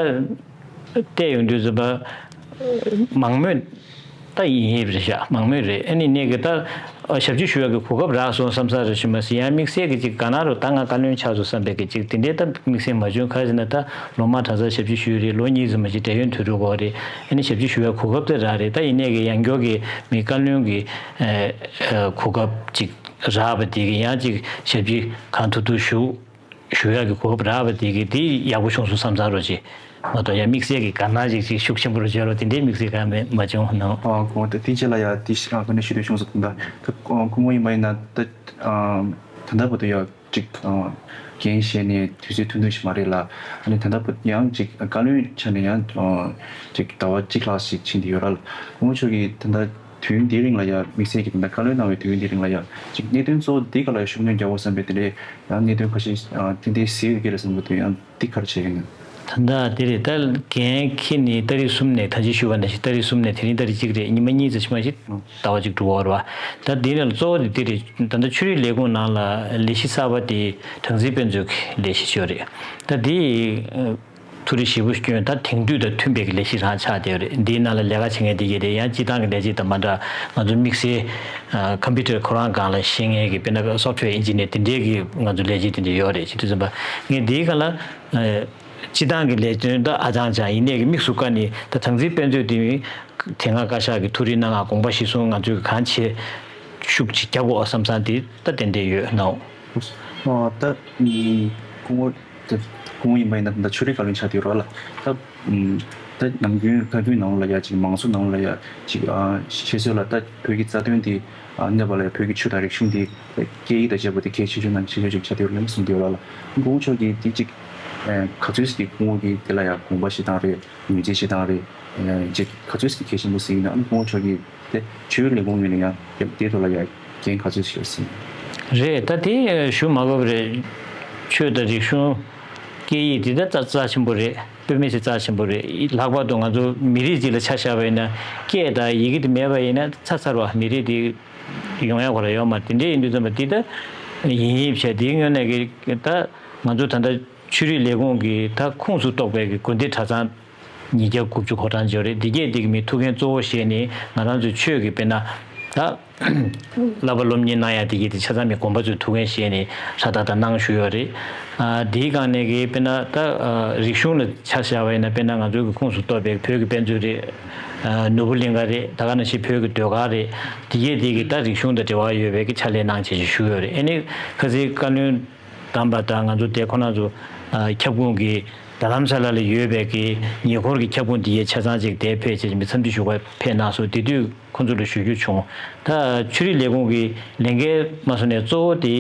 བལྟས་ཡོང་དུས་ཙམ་པ་མང་མོས་ད་ཡིན་ཡིན་རེད་ཤག་མང་མོས་རེད། ཨ་ནི་ནས་གི་ད་ ཨ་ཞབས་ཕྱི་ཞུ་ཡག་གི་གོ་སྐབས་རག་སོང་བསམ་ས་རེ་ཞུ་མ་ཟད། ཡང་དམིགས་བསལ་གྱི་ཅིག་ག་ན་རུ་ད་ང་བཀའ་བློན་ཆགས་སོང་བསམ་པའི་གི་ཅིག་དེ་འདྲའི་ད་དམིགས་བསལ་མ་བྱུང་། ག་རེ་ཟེར་ན་ད་ལོ་མང་གྲྭ་སར་ཞབས་ཕྱི་ཞུས་རེད། ལོ་གཉིས་ཙམ་མ་གཏོགས་བགྲེས་གཡོག་ཐོན་འགྲོ་གི་རེད། ཨ་ནི་ཞབས་ཕྱི་ཞུ་ཡག་གོ་སྐབས་དེ་རག་རེད། ད་ཡིན་ནའི་གི་ཡང་སྐྱར་གི་མི་བཀའ་བློན་གི་ཨ་ཨ་གོ་སྐབས་ཅིག་རག་པ་དེ་གི་ཡང་ཅིག་ཞབས་ཕྱི་གང་ཐུབ་ཐུབ་ཞུ། ཞུ་ཡག་གི་གོ་སྐབས་རག་པ་དེ་གི་དེ་ཡག་པོ་བྱུང་སོང་བསམ་ཚར་རོ་ཅིག་མ་གཏོགས་ཡང་དམིགས་བསལ་གྱི་དགའ་སྣང་ཅིག་ཅིག་ཤུགས་ཆེན་པོ་རུ་བྱས་རོ་དེ་འདྲའི་དམིགས་བསལ་གང་མེད་མ་བྱུང་ནོ། ཨ་གོང་དེ་དེ་རྗེས་ལ་ཡ་དེ་ཤ་ཨ་ག་ནས་ཞུ་འདོད་བྱུང་སོང་། ད་ད་ཁོ་མོ་ཡིན་པ་ཡིན་ན་ད་ཨ་ད་ལྟ་བར་དུ་ཡ་ཅིག་ཨ་འགན་བཞེས་ནས་དུས་ཚོད་ཐུང་ཐུང་ཞིག་མ་རེད་ལ། ཨ་ནི་ད་ལྟ་བར་ཡང་ཅིག་བཀའ་བློན་ཆགས་ནས་ཡང་ཨ་ཅིག་ཟླ་བ་གཅིག་ལྷག་ཞིག་ཕྱིན་ཏེ་ཡོད་ར་ལ། ཁོ་མོ་མཆོག་གིས་ད་ལྟ་དུས་ཡུན་འདིའི་རིང་ལ་ཡ་དམིགས་བསལ་གྱི་ད་ལྟ་བཀའ་བློན་གནང་བའི་དུས་ཡུན་འདིའི་རིང་ལ་ཡ་ཅིག་གནད་དོན་གཙོ་བོ་འདི་ག་ལ་ཡ་ཤུགས་སྣོན་རྒྱག་དགོས་བསམ་པའི་དེ་འདྲའི་ཡང་གནད་དོན་ཁ་ཤས་ཨ་ཏན་ཏན་གཟིགས་ཡོད་ཀྱི་རེད་བསམ་གྱི་འདུག་ཡང་འདི་ག་རེ་བྱེད་ཀྱི་ཡིན། ད་ལྟ་དེ་རེད། ད་འགན་འཁྱེར་ནས་ཏ་རིག་གསུམ་ནས་ད་ཅི་ཞུས་པ་ནང་བཞིན་ཏ་རིག་གསུམ་ནས་དེ་རིང་ཏ་རིག་གཅིག་རེད། ཉི་མ་གཉིས་ཙམ་ཞིག་མ་ཞིག་ཟླ་བ་གཅིག་འགྲོ་བར་བ། ད་འདི་ལ་གཙོ་བོ་དེ་འདི་རེད། ད་ལྟ་ཆོས་རིག་ལས་ཁུངས་ནང་ལ་ལས་གཞི་གསར་པ་དེ་སྦྲང་རྩིའི་དཔེ་མཛོད་ཀྱི་ལས་གཞི་ཞིག་རེད། ད་འདི་ཐུགས་རེ་ཞེ་པོ་སྐྱོན། ད་དེང་དུས་དང་མཐུན་པའི་གི་ལས་གཞི་རང་ཆགས་བསྡད་ཡོད་རེད། འདིའི་ནང་ལ་ལས་ཀ་བྱེད་མཁན་དེ་གས་དེ་ཡང་སྤྱི་བཏང་གི་ལས་བྱེད་དང་མ་འདྲ། ང་ཚོ་དམིགས་བསལ་ཨ་ཀམ་པུ་ཊར་ཁོ་རང་སྒང་ལ་ཤེས་མཁན་གྱི་དཔེར་ན་སོབ་ཊི་ཝེར་ཨིན་ཇི་ནིར་དེ་འདྲའི་གི་ང་ཚོ་ལས་བྱེད་དེ་འདྲ་ཡོད་རེད། བྱེད་དུས་ཙམ་པ་ངས་འདིའི་སྒང་ལ་ཨ་སྤྱི་བཏང་གི་ལས་དོན་ད་ཨ་ཅང་ཅང་ཡིན་ནའི་གི་དམིགས་སུ་བཀར་ནས་ད་སྦྲང་རྩིའི་དཔེ་མཛོད་དེ་དེ་སྔ་བཀའ་ཤག་གི་ཐུགས་རེ་གནང་ང་དགོངས་པ་གཞིར་བཟུང་ང་ཚོས་གང་བྱེད་ཤུགས་ཅིག་རྒྱག་དགོས་བསམ་བསམ་དེ་ད་ཏན་ཏན་ཡོད་ནའོ། ཨོ་ད་ཨུམ་སྐུ་ངོ་ད་སྐུ་ངོ་ཡིན་པ་ཡིན་ན་ད་ཆོས་རིག་བཀའ་བློན་ཆགས་བསྡད་ཡོད་རེད་ལ། ད་ཨུམ་ད་ནམ་རྒྱུན་བཀའ་བརྒྱུད་ནང་ལ་ཡ་ཅིག་མང་གཙོ་ནང་ལ་ཡ་ཅིག་ཨ་བཤད་སྲོལ་ལ་ད་བོད་ཀྱི་རྩ་དོན་དེ་ཨ་གནས་པ་ལ་ཡ་བོད་ཀྱི་ཆོས་དང་རིག་གཞུང་དེ་སྐད་ཡིག་དང་བཅས་པ་དེ་གལ་ཆེ་ཤོས་ནང་ཆེ་ཤོས་ཅིག་ཆགས་བསྡད་ཡོད་རེད་གསུངས་བསྡད་ཡོད་རེད་ལ། སྐུ་ངོ་མཆོག་གིས་དེ་ཅིག་ཨ་ག་ཚོད་ཅིག་སྐུ་ངོ་གིས་དེ་ལ་ཡ་དགོངས་པ་བཞེས་སྟངས་རེད། ངོས་འཛིན་བྱེད་སྟངས་རེད། ཅིག་ག་ཚོད་ཀྱི་གལ་ཆེན་པོ་ཟིན་ཡིན་ན། ཨ་ནི་སྐུ་ངོ་མཆོག་གིས་དེ་ཆོས་རིག་ལས་ཁུངས་ངོས་ནས་ཡང་དེ་ཐོག་ལ་ཡང་འགན་ག་ཚོད་ཞིག་ཡོད་ཟིན། རེད། ད་དེ་ཞུ་མ་དགོས་པ་རེད། ཆོས་དང་རིག་གཞུང་། སྐད་ཡིག་དེ་ད་རྩ་རྩ་ཆེན་པོ་རེད། དཔེ་མི་སྲིད་རྩ་ཆེན་པོ་རེད། ལྷག་པར་དུ་ང་ཚོ་མི་རིགས་གཅིག་ལ་ཆ་བཞག་པ་ཡིན་ན་སྐད་དང་ཡི་གེ་དེ་མེད་པ་ཡིན་ན་ཚར་ཚར་བ་མི་རིགས་དེ་ཡོང་ཡ་གོ་ར་ཡོད་མ་རེད། དེ་འདྲ་ཡིན་དུས་ཙམ་པ་དེ་ད་ཡིན་ཡིན་བྱས་དེའི་ངོས་ནས་ཀྱི་ད་ང་ཚོ་ད་ལྟ་ཆོས་རིག་ལས་ཁུངས་ཀྱི་ད་ཁོངས་སུ་གཏོགས་པའི་གི་དགོན་སྡེ་གྲྭ་ཚང་ཉིས་བརྒྱ་དགུ་བཅུ་གོ་གྲངས་ཅིག་ཡོད་རེད། འདི་གས་འདི་གི་མི་ཐུགས་འགན་གཙོ་བོ་བཞེས་ནས་ང་རང་ཚོའི་ཆོས་ཀྱི་དཔེར་ན་ད་བསླབ་པ་སློབ་གཉེར་གནང་ཡ་འདི་གས་དེ་ཆ་ཚང་མི་དགོན་པ་ཚོའི་ཐུགས་འགན་བཞེས་ནས་ཧྲ་ཏག་ཏག་གནང་བཞུགས་ཡོད་རེད། ཨ་འདིའི་སྒང་ནས་གི་དཔེར་ན་ད་ཨ་རིག་གཞུང་ལ་ཆ་བཞག་པ་ཡིན་ན་དཔེར་ན་ང་ཚོའི་གི་ཁོངས་སུ་གཏོགས་པའི་བོད་ཀྱི་དཔེ་མཛོད་རེད། ཨ་ནོར་བུ་གླིང་ག་རེད། ད་ག་ནང་བཞིན་བོད་ཀྱི་ཟློས་གར་རེད། འདི་གས་འདི་གས་ད་རིག་གཞུང་དང་འབྲེལ་བ་ཡོད་པའི་གི་ཕྱག་ལས་གནང་བྱས་ཅིག་བཞུགས་ཡོད་རེད། ཨ་ནི་ཁ་སང་བཀའ་བློན་དམ་པ་དང་ང་ཚོ་དེ་ཁོ་ན་ཚོ་ཨ་ཁྱབ་ཁོངས་ཀྱི་རྡ་རམ་ས་ལ་ལ་ཡོད་པའི་གི་ཉེ་འཁོར་གྱི་ཁྱབ་ཁོངས་འདི་ཡའི་ཆ་ཚང་ཅིག་དེ་ཕེབས་བྱས་མི་འཚམས་འདྲི་ཞུ་བར་ཕེབས་གནང་སོང་། དེ་དུས་ཁོ་ཚོ་ལ་ཞུ་རྒྱུ་བྱུང་། ད་ཆོས་རིག་ལས་ཁུངས་ཀྱི་ལས་འགན་མ་སོང་ནས་གཙོ་བོ་དེ་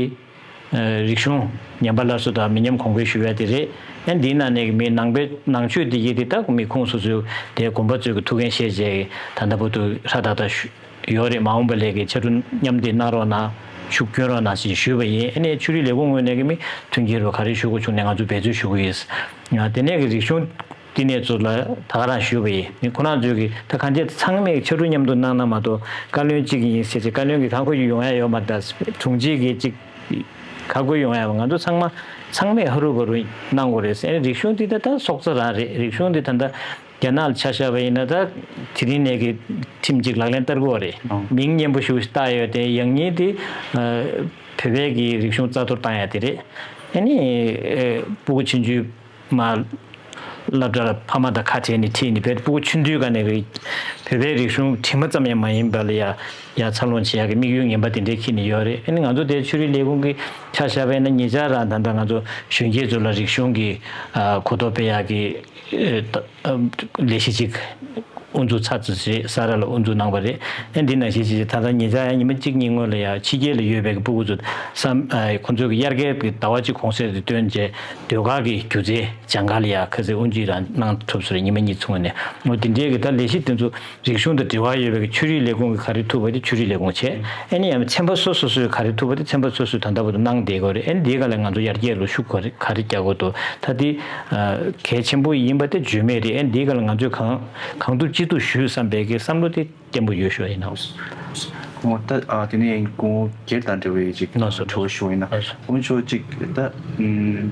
ཨ་རིག་གཞུང་ཉམས་པ་སླར་གསོ་དང་མི་ཉམས་གོང་འཕེལ་ཞུ་ཡ་དེ་རེད། ཨ་འདིའི་ནང་ནས་གི་མི་ནང་པའི་ནང་ཆོས་འདི་གའི་དེ་ད་མི་ཁོངས་སོ་སོའི་དེ་དགོན་པ་ཚོའི་གི་ཐུགས་འགན་བཞེས་བྱས་ད་ལྟ་བར་དུ་ཧྲ་ཏག་ཏག་ཞུ། ཡོད་རེད། མ་འོངས་པ་ལས་ཀྱི་ཕྱག་རོགས་མཉམ་འདེགས་གནང་རོགས་གནང་། ཤུགས་སྐྱོན་རོགས་གནང་ཞེས་ཞུས་པ་ཡིན། ཨ་ནི་ཆོས་རིག་ལས་ཁུངས་ངོས་ནས་ཀྱི་མི་མཐུན་རྐྱེན་རོགས་ག་རེ་ཞུ་དགོས་བྱུང་ནས་ང་ཚོས་འབད་རྩོལ་ཞུ་གི་ཡིན། ཡང་དེ་ནས་ཀྱི་རིག་གཞུང་བསྟི་གནས་ཚོ་ལ་ད་ག་རང་ཞུས་པ་ཡིན། མི་ཁོ་རང་ཚོས་ཀྱི་ད་གང་ཅི་ཚང་མས་ཕྱག་རོགས་མཉམ་དུ་གནང་ན་མ་གཏོགས་བཀའ་བློན་གཅིག་ཡིན་ཟེར་ཅིག་བཀའ་བློན་གྱི་གང་དགོས་ཀྱི་ཡོང་ཡ་ཡོད་མ་རེད། ད་དྲུང་ཆེ་གི་གཅིག་ག་དགོས་ཡོང་ཡ་ང་ཚོ་ཚང་མ་ཚང་མས་ཧ་རུ་བ་རུ་གནང་དགོས་རེད་ཟེར། ཨ་ནི་རིག་གཞུང་འདི་ད་ད་སྲོག་རྩ་རང་རེད། རིག་གཞུང་འདི་ད་ད་རྒྱ་ནག་ལ་ཆ་བཞག་པ་ཡིན་ན་ད་དེ་རིང་ནས་ཀྱི་ཁྲིམས་གཅིག་ལག་ལེན་བསྟར་དགོས་པ་རེད། ཨང་། མིང་སྙན་པོ་ཞིག་བཏགས་ཡོད་དེ་ཡང་སྙིང་དེ་ཨ་བོད་པའི་གི་རིག་གཞུང་རྩ་གཏོར་བཏང་ཡ་དེ་རེད། ཨ་ནི་ཨ་སྤུ་གུ་ཆུང་ཆུང་མ་སློབ་གྲྭ་ལ་ཕ་མ་དང་ཁ་བྲལ་ནས་ཁྲིད་ནས་བོད་སྤུ་གུ་ཆུང་དུས་ཀ་ནས་རེད། བོད་པའི་རིག་གཞུང་དྲི་མ་ཙམ་ཡང་མ་ཡིན་པ་ལ་ཡ་ཡ་འཚར་ལོངས་བྱེད་ཡ་གི་དམིགས་ཡུལ་ངན་པ་དེ་འདྲའི་འཁྱེར་ནས་ཡོད་རེད། ཨ་ནི་ང་ཚོ་དེ་ཆོས་རིག་ལས་ཁུངས་ཀྱི་ཆ་བཞག་པ་ཡིན་ན་ཉེ་ཆར་རང་ད་ལྟ་ང་ཚོ་གཞོན་སྐྱེས་ཚོ་ལ་རིག་གཞུང་གི་ཨ་གོ་རྟོགས་སྤེལ་ཡ་གི་ཨ་ལས་གཞི་ཅིག་དབུ་འཛུགས་ཚར་ཙམ་རེད། ས་ར་ལ་དབུ་འཛུགས་གནང་བ་རེད། ཨ་འདི་ནང་བཞིན་ཅིག་ད་ལྟ་ཉེ་ཆར་ཡང་ཉི་མ་གཅིག་གཉིས་སྔོན་ལ་ཡང་ཕྱི་རྒྱལ་ལ་ཡོད་པའི་གི་སྤུ་གུ་ཚོ་བསམ་ཨ་ཁོང་ཚོའི་གི་དབྱར་ཁའི་གི་ཟླ་བ་གཅིག་གུང་སེང་དེ་བཏོན་རྗེས་ཟློས་གར་གི་སྒྱུ་རྩལ་སྦྱང་ག་ལ་ཡང་ཁ་སང་དབུ་འཛུགས་རང་གནང་ཐུབ་སོང་རེད། ཉི་མ་གཉིས་ཚུན་ནས་འོ་དེ་འདྲའི་གི་ད་ལས་གཞི་དེ་ཚོ་རིག་གཞུང་དང་འབྲེལ་བ་ཡོད་པའི་གི་ཆོས་རིག་ལས་ཁུངས་གི་ག་རེ་ཐུབ་པ་དེ་ཆོས་རིག་ལས་ཁུངས་བྱས། ཨ་ནི་ཡང་ཚན་པ་སོ་སོ་སོས་ག་རེ་ཐུབ་པ་དེ་ཚན་པ་སོ་སོས་ད་ལྟ་བར་དུ་གནང་བསྡད་ཡོད་རེད། ཨ་ནི་འདིའི་སྒང་ལ་ང་ཚོ་ཡར་རྒྱས་ལ་ཤུགས་ག་རེ་ག་རེ་རྒྱག་དགོས་འདུག་ད་དེ་ཨ་གལ་ཆེན་པོ་ཡིན་པ་དེ་བརྗོད་མེད་རེད། ཨ་ནི་འདིའི་སྒང་ལ་ང་ཚོས་གང་གང་ཐུབ་ཅི་ཐུབ་ཞུས་བསམ་པའི་གི་བསམ་བློ་དེ་བརྟན་པོ་ཡོད་ཤོག་ཡིན་ནའང་། ཨོ་ད་ཨ་དེ་ནས་སྐུ་ངོ་སྒེར་དང་འབྲེལ་བའི་ཅིག་ལགས་སོ། དྲི་བ་ཞུ་ཡིན་ན། ལགས་སོ། སྐུ་ངོ་མཆོག་ཅིག་ད་ཨམ་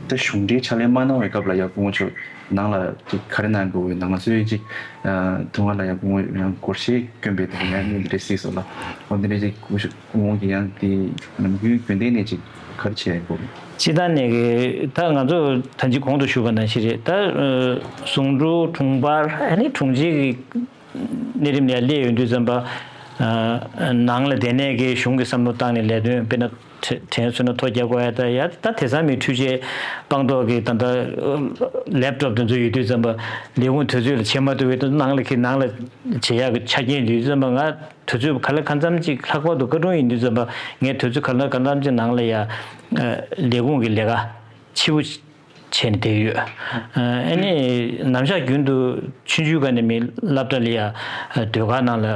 ད་གཞུང་འབྲེལ་ཕྱག་ལས་མ་གནང་བའི་སྐབས་ལ་ཡང་སྐུ་ངོ་མཆོག་ནང་ལ་ཅིག་ག་རེ་གནང་དགོས་འོས་ན། ང་ཚོའི་ཅིག་ཨ་དུང་བ་ལ་ཡང་སྐུ་ངོ་ཡང་སྒོར་གཞས་བསྐྱོན་པའི་དེ་ཡང་ཉིན་རེ་སྲིད་སོགས་ལ། ཨོ་འདི་ནས་ཅིག་སྐུ་ངོ་གིས་ཡང་དེ་ནམ་རྒྱུན་རྒྱུན་ལྡན་ནས་ཅིག་ག་རེ་བྱས་དགོས། སྤྱི་བཏང་ནས་གི་ད་ང་ཚོ་ད་ཅི་གོང་དུ་ཞུས་པ་ནང་བཞིན་རེད། ད་ཨ་ཟུང་དྲུང་དྲུང་འཕར་ཨ་ནི་དྲུང་ཆེ་གི་གནས་རིམ་ལ་སླེབས་ཡོང་དུས་ཙམ་པ། ཨ་ནང་ལ་དེ་ནས་གི་གཞུང་གི་བསམ་བློ་བཏང་ནས་ལས་དོན་དཔེར་ན་དྲན་དྲན་གསོ་ན་ཐོ་རྒྱག་དགོས་ཡ། ད་ཡ་ད་དེང་སང་མི་འཕྲུལ་ཆས་སྤངས་ཐོག་གི་ད་ལྟ་ལེབ་ཊོབ་དེ་ཚོ་ཡོད་དུས་ཙམ་པ་ལས་ཁུངས་དུས་ཚོད་ལ་བྱེད་མ་ཐུབ་པའི་ནང་ལ་གི་ནང་ལ་བྱེད་ཡག་གི་ཆ་རྐྱེན་ཡོད་དུས་ཙམ་པ། ང་དུས་ཚོད་ག་ལ་གང་འཚམ་ཅིག་ལྷག་པར་དུ་བཀའ་དྲུང་ཡིན་དུས་ཙམ་པ་ངས་དུས་ཚོད་ག་ལ་གང་འཚམ་ཅིག་ནང་ལ་ཡ་ཨ་ལས་ཁུངས་ཀྱི་ལས་ཀ་ཆེ་བོ་བྱས་ནས་བསྡད་ཡོད། ཨ་ནི་ནམ་ཞག་རྒྱུན་དུ་ཆུང་ཆུང་སྒང་ནས་མི་སློབ་གྲྭ་ལ་ཡ་ཟློས་གར་ནང་ལ་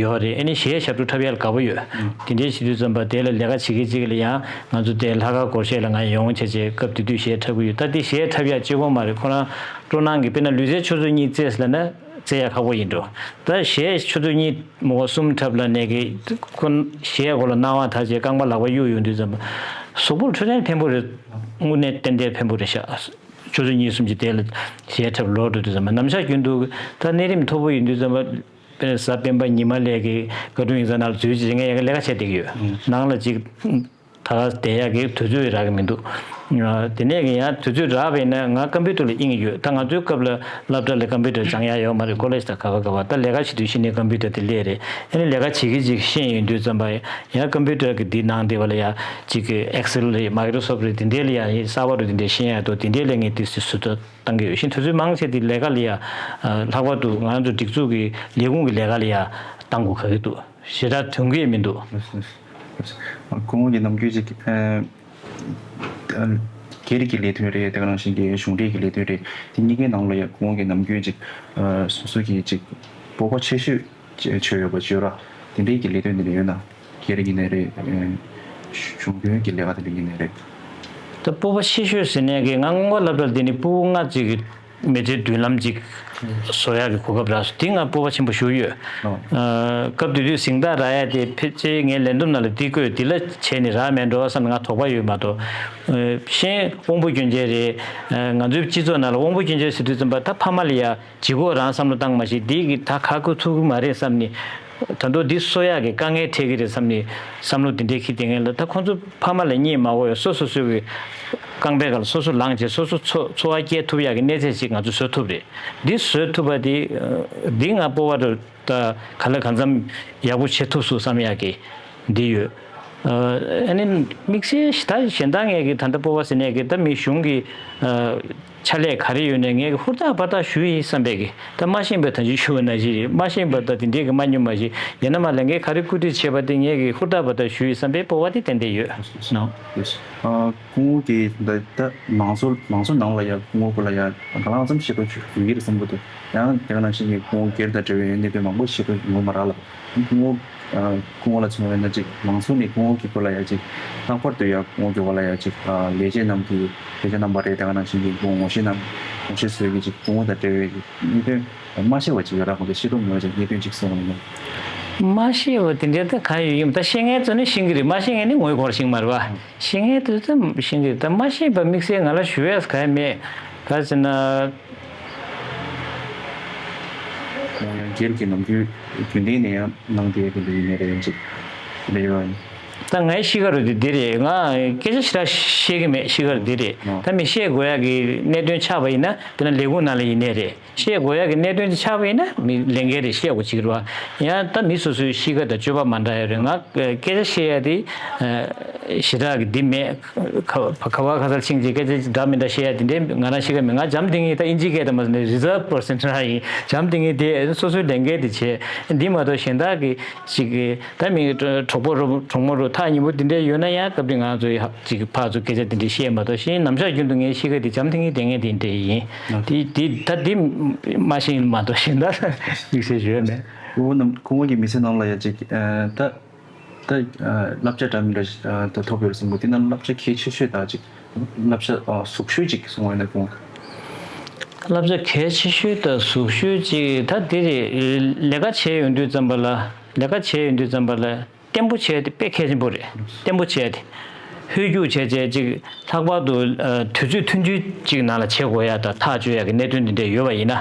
ཡོད་རེད། ཨ་ནི་གཞས་ཞབས་བྲོ་འཁྲབ་ཡ་ལ་དགའ་པོ་ཡོད། དེ་འདྲའི་བྱེད་དུས་ཙམ་པ་དེ་ལ་ལས་ཀ་བྱེད་ཀྱི་ཅིག་ལ་ཡང་ང་ཚོ་དེ་ལྷག་དཀར་སྒོར་གཞས་ལ་ང་ཡོང་བྱས་བྱས་སྐབས་དེ་དུས་གཞས་འཁྲབ་ཀྱི་ཡོད། ད་དེ་གཞས་འཁྲབ་ཡ་གཅིག་པོ་མ་རེད། ཁོ་རང་སྤྲོ་སྣང་གི་དཔེར་ན་ལུས་རྩལ་ཆུ་ཚོད་གཉིས་རྩེས་ལབ་ན་རྩེ་ཡ་ཁག་པོ་ཡིན་འགྲོ། ད་གཞས་ཆུ་ཚོད་གཉིས་མོ་གསུམ་འཁྲབ་ལ་ནས་གི་ཁོ་གཞས་སྐོར་ལ་སྣང་བ་དག་བྱས་རྐང་པ་ལག་པ་གཡུག་ཡོང་དུས་ཙམ་པ་གཟུགས་པོར་འཕྲོད་བསྟེན་ཕན་པོ་རེད། དངོས་གནས་ཏན་ཏན་ཕན་པོ་རེད་ཤག་ཆུ་ཚོད་གཉིས་གསུམ་གྱི་དེ་ལ་གཞས་འཁྲབ་ལོག་འགྲོ་དུས་ཙམ་པ་ནམ་ཞག་རྒྱུན་དུ་ད་གནས་རིམ་མཐོ་པོ་ཡིན་དུས་ཙམ་པ་དཔེར་ན་གཟའ་སྤེན་པ་ཉི་མ་ལས་ཀྱི་བཀའ་དྲུང་ཡིག་ཚང་ནང་ལ་འཛུལ་བྱས་ངས་ཡ་གི་ལས་ཀ་བྱས་བསྡད་ཀྱི་ཡོད། ནང་ལ་ཅིག་ད་ག་བསྡད་ཡག་གི་དུས་ཚོད་རག་གི་མི་འདུག་དེ་ནས་ཀྱི་ཡང་དུས་ཚོད་རག་པ་ཡིན་ན་ང་ཀམ་པུ་ཊར་ལ་དབྱིངས་ཡོད། ད་ང་ཚོའི་སྐབས་ལ་སློབ་གྲྭ་ལ་ཀམ་པུ་ཊར་སྦྱང་ཡག་ཡོད་མ་རེད། ཀོ་ལེཇ་དང་ག་པ་ག་པ། ད་ལས་ཀ་བྱེད་དུས་གཞི་ནས་ཀམ་པུ་ཊར་དེ་སླེབས་རེད། ཨ་ནི་ལས་ཀ་བྱེད་ཀྱི་ཅིག་ཤེས་ཡོང་དུས་ཙམ་པ་ཡང་ཀམ་པུ་ཊར་གི་འདི་ནང་དེ་བ་ལ་ཡ་ཅིག་གི་ཨེག་སེལ་རེད། མའི་ཀྲོ་སོབ་རེད། དེ་འདྲའི་ལ་ཡ་གསར་པ་རུ་དེ་འདྲའི་ཤེས་ཡག་འདུག་དེ་འདྲའི་ལས་ངས་དུས་སུ་སུ་ཏོ་བཏང་གི་ཡོད། ཤིན་དུས་ཚོད་མང་ཆེ་དེ་ལས་ཀ་ལ་ཡ་ལྷག་པར་དུ་ང་ཚོ་སྒྲིག་འཛུགས་ཀྱི་ལས་ཁུངས་ཀྱི་ལས་ཀ་ལ་ཡ་བཏང་དགོས་ག་གི་འདུག་ཞེ་དྲག་དོན་གྱི་མི་འདུག་སྐུ་ངོ་གི་ནམ་རྒྱུན་ཅིག་ཨ་སྒེར་གྱི་ལས་དོན་རེད། དེ་ག་ནང་བཞིན་གྱི་གཞུང་འབྲེལ་གྱི་ལས་དོན་རེད། དེ་གཉིས་ཀའི་ནང་ལ་ཡ་སྐུ་ངོ་གི་ནམ་རྒྱུན་ཅིག་ཨ་སོ་སོ་གི་ཅིག་སྤོབས་པ་ཆེ་ཤོས་ཅིག་ཆོད་ཡོད་པ་བརྗོད་ར། དེ་འདྲའི་གི་ལས་དོན་དེ་འདྲ་ཡོད་ན། སྒེར་ཡིན་ནའི་རེད། ཨ་གཞུང་དོན་གྱི་ལས་ཀ་དེ་འདྲ་ཡིན་ནའི་རེད། ད་སྤོབས་པ་ཆེ་ཤོས་ཟེར་ནས་གི་ང་སྔོན་མ་སློབ་གྲྭ་ལ་དེ་ནི་ཕྲུ་གུ་ལྔ་ཅིག་གི་མི་ཚེའི་མདུན་ལམ་ཅིག་བཟོ་ཡག་གི་གོ་སྐབས་རག་སོང་། དེ་ང་སྤོབས་པ་ཆེན་པོ་ཞིག་ཡོད། ཨོ། ཨ་སྐབས་དེ་དུས་གཟེངས་རྟགས་རག་ཡ་དེ་ཕལ་ཆེར་ངའི་ལས་བསྡོམས་ནང་ལ་དེ་བཀོད་དེ་ལ་བྱས་ནས་རག་མེད་འགྲོ་བསམ་ནས་ང་དོགས་པ་ཡོད་མ་གཏོགས། ཨ་གཞན་དབང་པོ་སྐྱོན་ཅན་རེད། ཨ་ང་ཚོའི་སྤྱི་ཚོགས་ནང་ལ་དབང་པོ་སྐྱོན་ཅན་ཟེར་དུས་ཙམ་པ་ད་ཕ་མ་ལ་ཡ་ལྗིད་ཁོག་རང་བསམ་བློ་བཏང་མ་ཤེས། འདི་གི་ད་ཁ་ཁུ་ཐུག་གི་མ་རེད་བསམ་ནས། ད་དུང་འདི་གསོ་ཡག་གི་དཀའ་ངལ་འཕྲད་ཀྱི་རེད་བསམ་ནས་བསམ་བློ་འདི་འདྲའི་འཁྱེར་བསྡད་མཁན་ལ། ད་ཁོང་ཚོ་ཕ་མ་ལ་གཉིད་མ་འོང་བའི་སོ་སོ་སོ་གི་རྐང་པའི་སྒང་ལ་སོ་སོ་ལངས་བྱས་སོ་སོ་འཚོ་འཚོ་བ་སྐྱེལ་ཐུབ་ཡག་གི་གནས་ཚད་ཅིག་ང་ཚོ་བཟོ་ཐུབ་རེད། འདི་བཟོ་ཐུབ་པ་འདི་འདི་ང་སྤོབས་པ་རུ་ད་ག་ལ་གང་འཚམ་ཡག་པོ་བྱེད་ཐུབ་སོང་བསམ་ཡག་གི་འདི་ཡོད། ཨ་ནི་དམིགས་བསལ་ད་གཞན་དག་ངས་ཀྱི་ད་ལྟ་སྤོབས་པ་ཟེར་ནས་ཀྱི་ད་མི་གཞུང་གི་ཨ་ཕྱག་ལས་ག་རེ་ཡོད་ནས་ངས་ཀྱི་ཧུར་ཐག་འབད་ཐག་ཞུ་ཡི་བསམ་པའི་ཀྱི་ད་མ་ཤེས་པའི་ད་ཅི་ཞུ་བ་ནང་བཞིན་རེད། མ་ཤེས་པ་ད་དེ་འདྲའི་ཀྱི་མ་སྙོམས་མ་ཞིག་ཡིན་ན་མ་ལས་འགན་ག་རེ་བཀོད་སྒྲིག་བྱས་པ་དེ་ངས་ཀྱི་ཧུར་ཐག་འབད་ཐག་ཞུ་ཡི་བསམ་པའི་སྤོབས་པ་དེ་ཏན་ཏན་ཡོད་ནོ། ཨ་སྐུ་ངོ་གིས་ད་ད་མང་ཚོགས་མང་ཚོགས་ནང་ལ་ཡ་སྐུ་ངོ་སྐོར་ལ་ཡ་གང་ལ་ཙམ་ཤེས་རྟོགས་ཞུ་ཡི་རེད་བསམ་གྱི་འདུག་ཡང་དེ་ག་ནང་བཞིན་གྱི་སྐུ་ངོ་སྒེར་དང་འབྲེལ་བའི་གནད་དོན་མང་པོ་ཤེས་རྟོགས་ཡོང་གི་མ་རག་ལ། སྐུ་ངོ་ཨ་སྐུ་ངོ་ལ་མཚོན་པ་ཡིན་ན་ཅིག་མང་ཚོགས་ནས་སྐུ་ངོ་གི་སྐོར་ལ་ཡ་ཅིག་ལྷག་པར་དུ་ཡ་སྐུ་ངོ་གི་སྐོར་ལ་ཡ་ཅིག་ཨ་ལས་བྱེད་རྣམས་ཀྱི་ལས་བྱེད་རྣམ་པ་རེད། དེ་ག་ནང་བཞིན་གྱི་སྐུ་ངོ་ངོ་ཤེས་རྣམས་ངོ་ཤེས་བཟོས་ཀྱི་ཅིག་སྐུ་ངོ་དང་འབྲེལ་བའི་གནད་དོན་མ་ཤེས་པ་ཅིག་ཡོད་ར། ཁོང་ཚོ་ཤེས་རྟོགས་མེད་པ་ཅིག་གནད་དོན་ཅིག་གསུངས་པ་ཡིན་ན། མ་ཤེས་པ་དེ་འདྲ་ད་གང་ཡོད་ཡིན། ད་ཤེས་མཁན་ཚོ་ནི་ཤེས་ཀྱི་རེད། མ་ཤེས་མཁན་ནི་ངོ་ཡི་སྐོར་ཤེས་མ་རེད་བ། ཤེས་མཁན་དེ་ཚོ་ཤེས་ཀྱི་རེད། ད་མ་ཤེས་པ་དམིགས་བསལ་ང་ལ་ཞུ་ཡས་གང་ཡང་མེད། ག་ཟེར་ན། ཡང་སྒེར་གྱི་ནམ་རྒྱུན་རྒྱུན་ལྡན་ནས་ཡང་གནང་བསྡད་ཀྱི་འདུག་ཡིན་ནའི་རེད། ཡང་ཅིག་འདི་ཡོད། ད་ངའི་གཤིས་ཀ་རུ་དེ་འདི་རེད། ང་སྐད་ཆ་ཞེ་དྲག་བཤད་ཀྱི་མེད། གཤིས་ཀ་རུ་འདི་རེད། ཨ། ད་མི་བཤད་དགོས་ཡག་གི་གནད་དོན་ཆགས་པ་ཡིན་ན་དཔེར་ན་ལས་ཁུངས་ནང་ལ་ཡིན་ནའི་རེད། བཤད་དགོས་ཡག་གི་གནད་དོན་ཅིག་ཆགས་པ་ཡིན་ན་མི་ལས་འགན་རེད། བཤད་དགོས་ཅིག་རེད་བ། ཡང་ད་མི་སོ་སོའི་གཤིས་ཀ་དང་སྤྱོད་པ་མ་འདྲ་ཡ་རེད། ང་སྐད་ཆ་བཤད་ཡ་དེ་ཞེ་དྲག་གི་འདི་མེད། ཁ་བ་ཁ་ས་ཕྱིན་ཅིག་སྐད་ཆ་འདྲ་མི་འདྲ་བཤད་ཡ་དེ་འདྲའི་ང་རང་གཤིས་ཀ་མེད། ང་འཇམ་ཐིང་ངེ་ད་ཨིན་ཇི་སྐད་དུ་མ་ཟེར་ན་རི་ཛརབ་པར་སན་རང་ཡིན། འཇམ་ཐིང་ངེ་དེ་སོ་སོའི་ལས་འགན་དེ་བྱས། འདི་མ་གཏོགས་གཞན་དག་གི་ཅིག་གི་ད་མི་གྲོགས་པོ་རུ་གྲོགས་མོ་རུ་ཐག་ཉེ་པོ་དེ་འདྲ་ཡོད་ན་ཡང་སྐབས་དེ་ང་ཚོ་ཡ་ཅིག་ཕར་ཚུར་སྐད་ཆ་དེ་འདྲ་བཤད་མ་གཏོགས་གཞན་ནམ་ཞག་རྒྱུན་དུ་ངའི་གཤིས་ཀ་དེ་འཇམ་ཐིང་ངེ་དེ་ངེ་དེ་འདྲ་ཡིན། དེ་དེ་ད་དེ་མ་ཤེས་མ་གཏོགས་གཞན་དག་དམིགས་བསལ་ཞུ་ཡ་མེད། ཁོ་བོ་རྣམས་ཁོ་བོ་གི་མི་ཚེ་ནང་ལ་ཡ་ཅིག་ཨ་ད་ད་ཨ་བསླབ་བྱ་འདྲ་མི་འདྲ་ཞིག་ཨ་ད་ཐོབ་ཡོད་རེད་བསམ་གི། དེ་ནང་བསླབ་བྱ་གལ་ཆེ་ཤོས་དང་ཅིག་བསླབ་བྱ་ཨ་ཟུག་ཤོས་ཅིག་གསུང་བ་ཡིན་ན་ཁོང་། བསླབ་བྱ་གལ་ཆེ་ཤོས་དང་ཟུག་ཤོས་ཅིག་ད་དེ་རེད། ལས་ཀ་བྱས་ཡོང་དུས་ཙམ་པ་ལ་ ལས་ཀ་བྱས་ཡོང་དུས་ཙམ་པ་ལ་བརྟན་པོ་བྱས་ཏེ་དཔེ་གལ་ཆེན་པོ་རེད། བརྟན་པོ་བྱས་ཏེ། ཧོལ་རྒྱུག་བྱས་བྱས་ཅིག་ལྷག་པར་དུ་ཨ་དུས་ཚོད་ཐུང་ཐུང་ཅིག་ནང་ལ་བྱེད་དགོས་ཡ་དང་ཐག་གཅོད་ཡ་གི་གནད་དོན་འདི་འདྲ་ཡོད་པ་ཡིན་ན།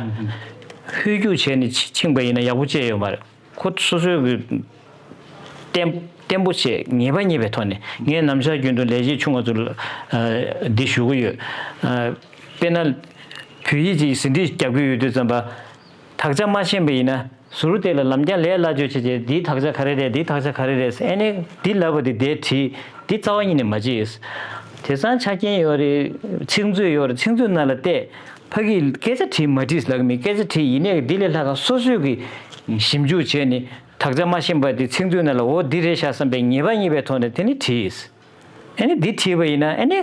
ཧོལ་རྒྱུག་བྱས་ནས་ཕྱིན་པ་ཡིན་ན་ཡག་པོ་བྱས་ཡོད་མ་རེད། ཁོ་སོ་སོའི་གི་བརྟན་བརྟན་པོ་བྱས་ངེས་པ་རྙེད་པའི་ཐོག་ནས། ངས་ནམ་ཞག་རྒྱུན་དུ་ལས་བྱེད་ཆུང་བ་ཚོ་ལ་ཨ་འདི་ཞུ་གི་ཡོད། ཨ་དཔེར་ན་བོད་ཡིག་ཅིག་ཟིན་བྲིས་རྒྱབ་ཀྱི་ཡོད་དུས་ཙམ་པ། དག་ཆ་མ་ཤེས་པ་ཡིན་ན་ཟུར་དེ་ལ་ལམ་རྒྱགས་ལས་སླ་བཅོས་བྱས་བྱས། འདིའི་དག་ཆ་ག་རེ་རེད། འདིའི་དག་ཆ་ག་རེ་རེད། ཨ་ནི་འདི་ལབ་པ་འདི་དེ་བྲིས། འདི་རྩ་བ་ཉིད་ནས་མ་བྱེད། དེང་སང་ཆ་རྐྱེན་ཡོད་རེད། ཚིག་མཛོད་ཡོད་རེད། ཚིག་མཛོད་ནང་ལ་བལྟས། ཕ་གིའི་སྐད་ཆ་དྲིས་མ་དྲིས་ལབ་ཀྱི་མེད། སྐད་ཆ་དྲིས། ཡིན་ནའི་འདི་ལས་ལྷག་ག་སོ་སོས་ཀྱི་ཞིབ་འཇུག་བྱས་ནས་དག་ཆ་མ་ཤེས་པ་དེ་ཚིག་མཛོད་ནང་ལ་འོ་འདི་རེད་ཤག་བསམ་པའི་ངེས་པ་རྙེད་པའི་ཐོག་ནས་དེ་ནི་བྲིས། ཨ་ནི་འདི་བྲིས་པ་ཡིན་ན་ཨ་ནི་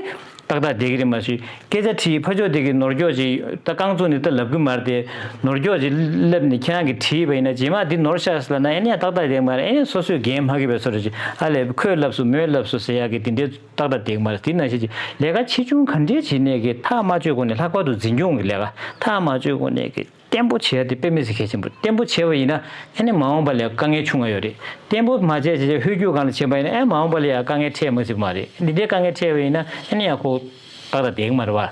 ཏག་ཏག་བསྡད་ཀྱི་རེད་མ་གཞི། སྐད་ཆ་དྲིས། ཕར་ཕྱོགས་དེ་གིས་ནོར་འཁྱོག་ཅིག་ད་རྐང་བཙུགས་ནས་ད་ལབ་ཀྱི་མ་རེད་དེ། ནོར་འཁྱོག་ཅིག་སླེབས་ནས་ཁྱེད་རང་གིས་བྲིས་པ་ཡིན་ན་རྗེས་མ་འདི་ནོར་ཤག་ཟེར་ལབ་ན་ཨ་ནི་ཡང་ཏག་ཏག་བསྡད་ཀྱི་མ་རེད། ཨ་ནི་སོ་སོས་འགན་མ་འཁྱེར་བའི་བཟོ་འདྲ་ཅིག་ཨ་ལས་ཁོས་ལབ་སོང་མོས་ལབ་སོང་ཟེར་ཡག་གི་དེ་འདྲའི་ཏག་ཏག་བསྡད་ཀྱི་མ་རེད། དེ་ནང་བཞིན་ཅིག་ལས་ཀ་ཆེ་ཆུང་ག་འདྲའི་བྱེད་ནས་ཀྱི་ཐག་མ་གཅོད་གོང་ནས། ལྷག་པར་དུ་འཛིན་སྐྱོང་གི་ལས་ཀ་ཐག་མ་གཅོད་གོང་ནས་ཀྱི་བརྟན་པོ་བྱས་ཏེ་དཔེ་མི་སྲིད་གལ་ཆེན་པོ། བརྟན་པོ་བྱས་པ་ཡིན་ན་ཨ་ནི་མ་འོངས་པ་ལ་དཀའ་ངལ་ཆུང་ང་ཡོད་རེད། བརྟན་པོ་མ་བྱས་བྱས་བྱས་ཧོལ་རྒྱུག་སྒང་ལ་ཕྱིན་པ་ཡིན་ན་ཨ་མ་འོངས་པ་ལ་ཡང་དཀའ་ངལ་འཕྲད་མ་སྲིད་པ་མ་རེད། འདི་འདྲའི་དཀའ་ངལ་འཕྲད་པ་ཡིན་ན་ཨ་ནི་ཡང་ཁོ་ཏག་ཏག་བསྡད་ཀྱི་མ་རེད་བ།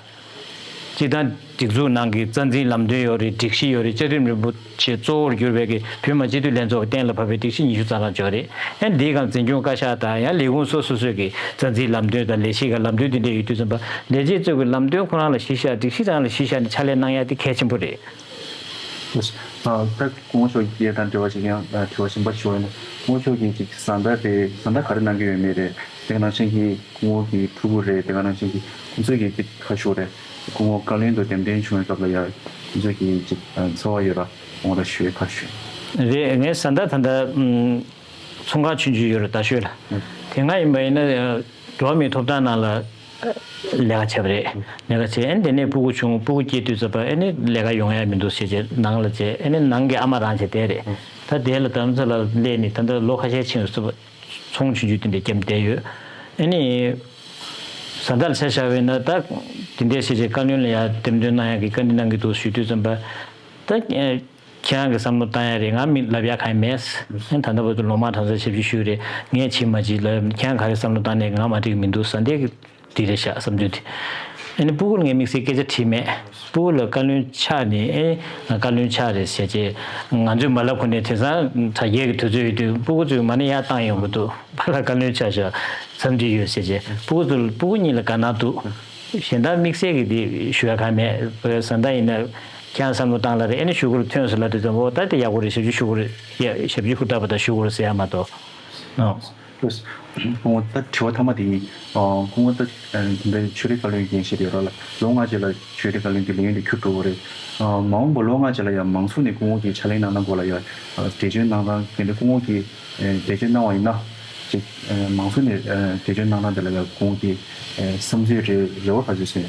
སྤྱིར་བཏང་སྒྲིག་འཛུགས་ནང་གི་རྩ་འཛིན་ལམ་སྟོན་ཡོད་རེད། སྒྲིག་གཞི་ཡོད་རེད། བཅའ་ཁྲིམས་རིན་པོ་ཆེ་གཙོ་བོར་གྱུར་པའི་གི་བོད་མི་སྤྱི་འཐུས་ལྷན་ཚོགས་ཀྱི་གཏན་ལ་ཕབ་པའི་སྒྲིག་གཞི་ཉི་ཤུ་རྩ་གྲངས་ཅིག་ཡོད་རེད། ཨ་ནི་འདིའི་སྒང་འཛིན་སྐྱོང་བཀའ་ཤག་དང་ཡང་ལས་ཁུངས་སོ་སོ་སོ་སོའི་གི་རྩ་འཛིན་ལམ་སྟོན་དང་ལས་བྱེད་ཀྱི་ལམ་སྟོན་དེ་འདྲ་ཡོད་དུས་ཙམ་པ། ལས་བྱེད་ཚོས་གི་ལམ་སྟོན་ཁོ་རང་ལ་གཞི་བཞག་སྒྲིག་གཞི་རང་ལ་གཞི་བཞག་ནས་ཕྱག་ལས་གནང་ཡ་དེ་གལ་ཆེན་པོ་རེད། ཨ་ད་སྐུ་ངོ་མཆོག་གི་དང་འབྲེལ་བ་ཞིག་ཡང་དྲི་བ་གཞན་པ་ཞུ་བ་ཡིན་ན། སྐུ་ངོ་མཆོག་གིས་ཅིག་བཟའ་ཟླ་དེ་བཟའ་ཟླ་ག་རེ་གནང་གི་ཡོད་མེད་རེད། དེ་ག་ནང་བཞིན་གྱི་སྐུ་ངོ་གི་ཕྲུ་གུ་རེད། དེ་ག་ནང་བཞིན་གྱི་ཁོང་ཚོས་ཀྱི་ཅིག་ཁ་ཤོར་རེད། སྐུ་ངོ་བཀའ་བློན་དུ་འདེམས་ཐོན་བྱུང་བའི་སྐབས་ལ་ཡང་ཁོང་ཚོས་ཀྱི་ཅིག་འཚོ་བ་ཡོད་ར་འོང་ར་ཞུ་བའི་ཁ་ཤོར། རེད། ངའི་བཟའ་ཟླ་ད་ལྟ་ཚོང་ཁང་ཆུང་ཆུང་ཡོད་ར་རྡ་ཤོད་ལ། དེ་སྔ་ཡིན་པ་ཡིན་ན་འགྲོ་བ་མིའི་ཐོབ་ཐང་ནང་ལ་ལས་ཀ་བྱས་པ་རེད། ལས་ཀ་བྱས། ཨ་ནི་དེ་ནས་སྤུ་གུ་བྱུང་། སྤུ་གུ་སྐྱེས་དུས་ཙམ་པ་ཨ་ནི་ལས་ཀ་ཡོང་ཡ་མི་འདུག་ཟེར་བྱས་ནང་ལ་བྱས། ཨ་ནི་ནང་གི་ཨ་མ་རང་བྱས་བསྡད་རེད། ད་དེ་ལ་རྡ་རམ་ས་ལ་སླེབས་ནས་ད་ལྟ་ལོ་ཁ་ཤས་ཕྱིན་ཡོད་ཚུལ། ཚོང་ཆུང་ཆུང་དེ་འདྲ་བརྒྱབ་བསྡད་ཡོད། ཨ་ནི་བཟའ་ཟླ་ལ་ཆ་བཞག་པ་ཡིན་ན་ད་དེ་འདྲ་བྱས་བྱས་བཀའ་བློན་ལ་ཡ་འདེམས་ཐོན་གནང་ཡ་གི་བཀའ་འདྲི་གནང་གི་འདུག་ཞུ་དུས་ཙམ་པ། ད་ཁྱེད་རང་གི་བསམ་བློ་བཏང་ཡ་རེད། ང་མི་ལབ་ཡ་གང་ཡང་མེད། ཨ་ནི་ད་ལྟ་བར་དུ་ལོ་མང་གྲངས་ཚད་ཞབས་ཕྱི་ཞུས་རེད། ངས་བྱེད་མ་བྱེད་ལབ་ཡ་མེད། ཁྱེད་རང་ག་རེ་བསམ་བློ་བཏང་ནས་ང་མ་འགྲིག་གི་མི་འདུག་ཟེར་འདི་གི་འདི་རེད་ཤག་བསམ་ཚུལ་དེ། ཨ་ནི་སྤུ་གུ་ལ་ངས་དམིགས་བསལ་སྐད་ཆ་དྲིས་མེད། སྤུ་གུ་ལ་བཀའ་བློན་ཆགས་ནས་ཨེ་ང་བཀའ་བློན་ཆགས་རེད་ཟེར་བྱས། ང་ཚོས་མ་ལབ་གོང་ནས་དེང་སང་དྲ་རྒྱའི་གི་དུས་ཚོད་ཡོད་དུས་སྤུ་གུ་ཚོས་མ་ཎི་ཡར་བཏང་ཡོང་གི་འདུག་པཱ་ལགས་བཀའ་བློན་ཆགས་ཤག་འཚམས་འདྲི་ཡོད་ཟེར་བྱས། སྤུ་གུ་ཚོ་སྤུ་གུ་གཉིས་ལ་དགའ་སྣང་འདུག་གཞན་དག་དམིགས་བསལ་གྱི་དེ་ཞུ་ཡ་གང་མེད། བཟའ་ཟླ་ཡིན་ན་ཁྱེད་རང་བསམ་བློ་བཏང་ལ་རེད། ཨ་ནི་ཞུ་དགོས་རེད། ཐོན་སོང་ལབ་དུས་ཙམ་པ་ད་དེ་ཡག་པོ་རེད། ཞབས་ཕྱི་ཞུ་དགོས་རེད། ཡ་ཞབས་ཕྱི་ཧུར་ཐག་པ་དང་ཞུ་དགོས་རེད་ཟེར་ཡ་མ་གཏོགས། ཨོ། སྐུ་ངོ་ད་དྲི་བ་མཐའ་མ་དེ་ཡིན། སྐུ་ངོ་ད་འདི་ཆོས་རིག་བཀའ་བློན་འགན་བཞེས་ཡོད་ར་ལ། ལོ་ལྔ་རྗེས་ལ་ཆོས་རིག་བཀའ་བློན་དེ་ལས་ཡུན་དུ་འཁྱུར་འགྲོ་གི་རེད། མ་འོངས་པ་ལོ་ལྔ་རྗེས་ལ་ཡང་མང་ཚོགས་ནས་སྐུ་ངོ་གི་ཕྱག་ལས་གནང་སྟངས་སྐོར་ལ་ཡང་འགྲེལ་བརྗོད་གནང་སྟངས་དེ་འདྲ་སྐུ་ངོ་གིས་འགྲེལ་བརྗོད་གནང་བ་ཡིན་ན། ཅིག་མང་ཚོགས་ནས་འགྲེལ་བརྗོད་གནང་སྟངས་དེ་ལ་ཡང་སྐུ་ངོ་གི་བསམ་ཚུལ་རེ་རེ་བ་ག་ཚོད་ཟིན།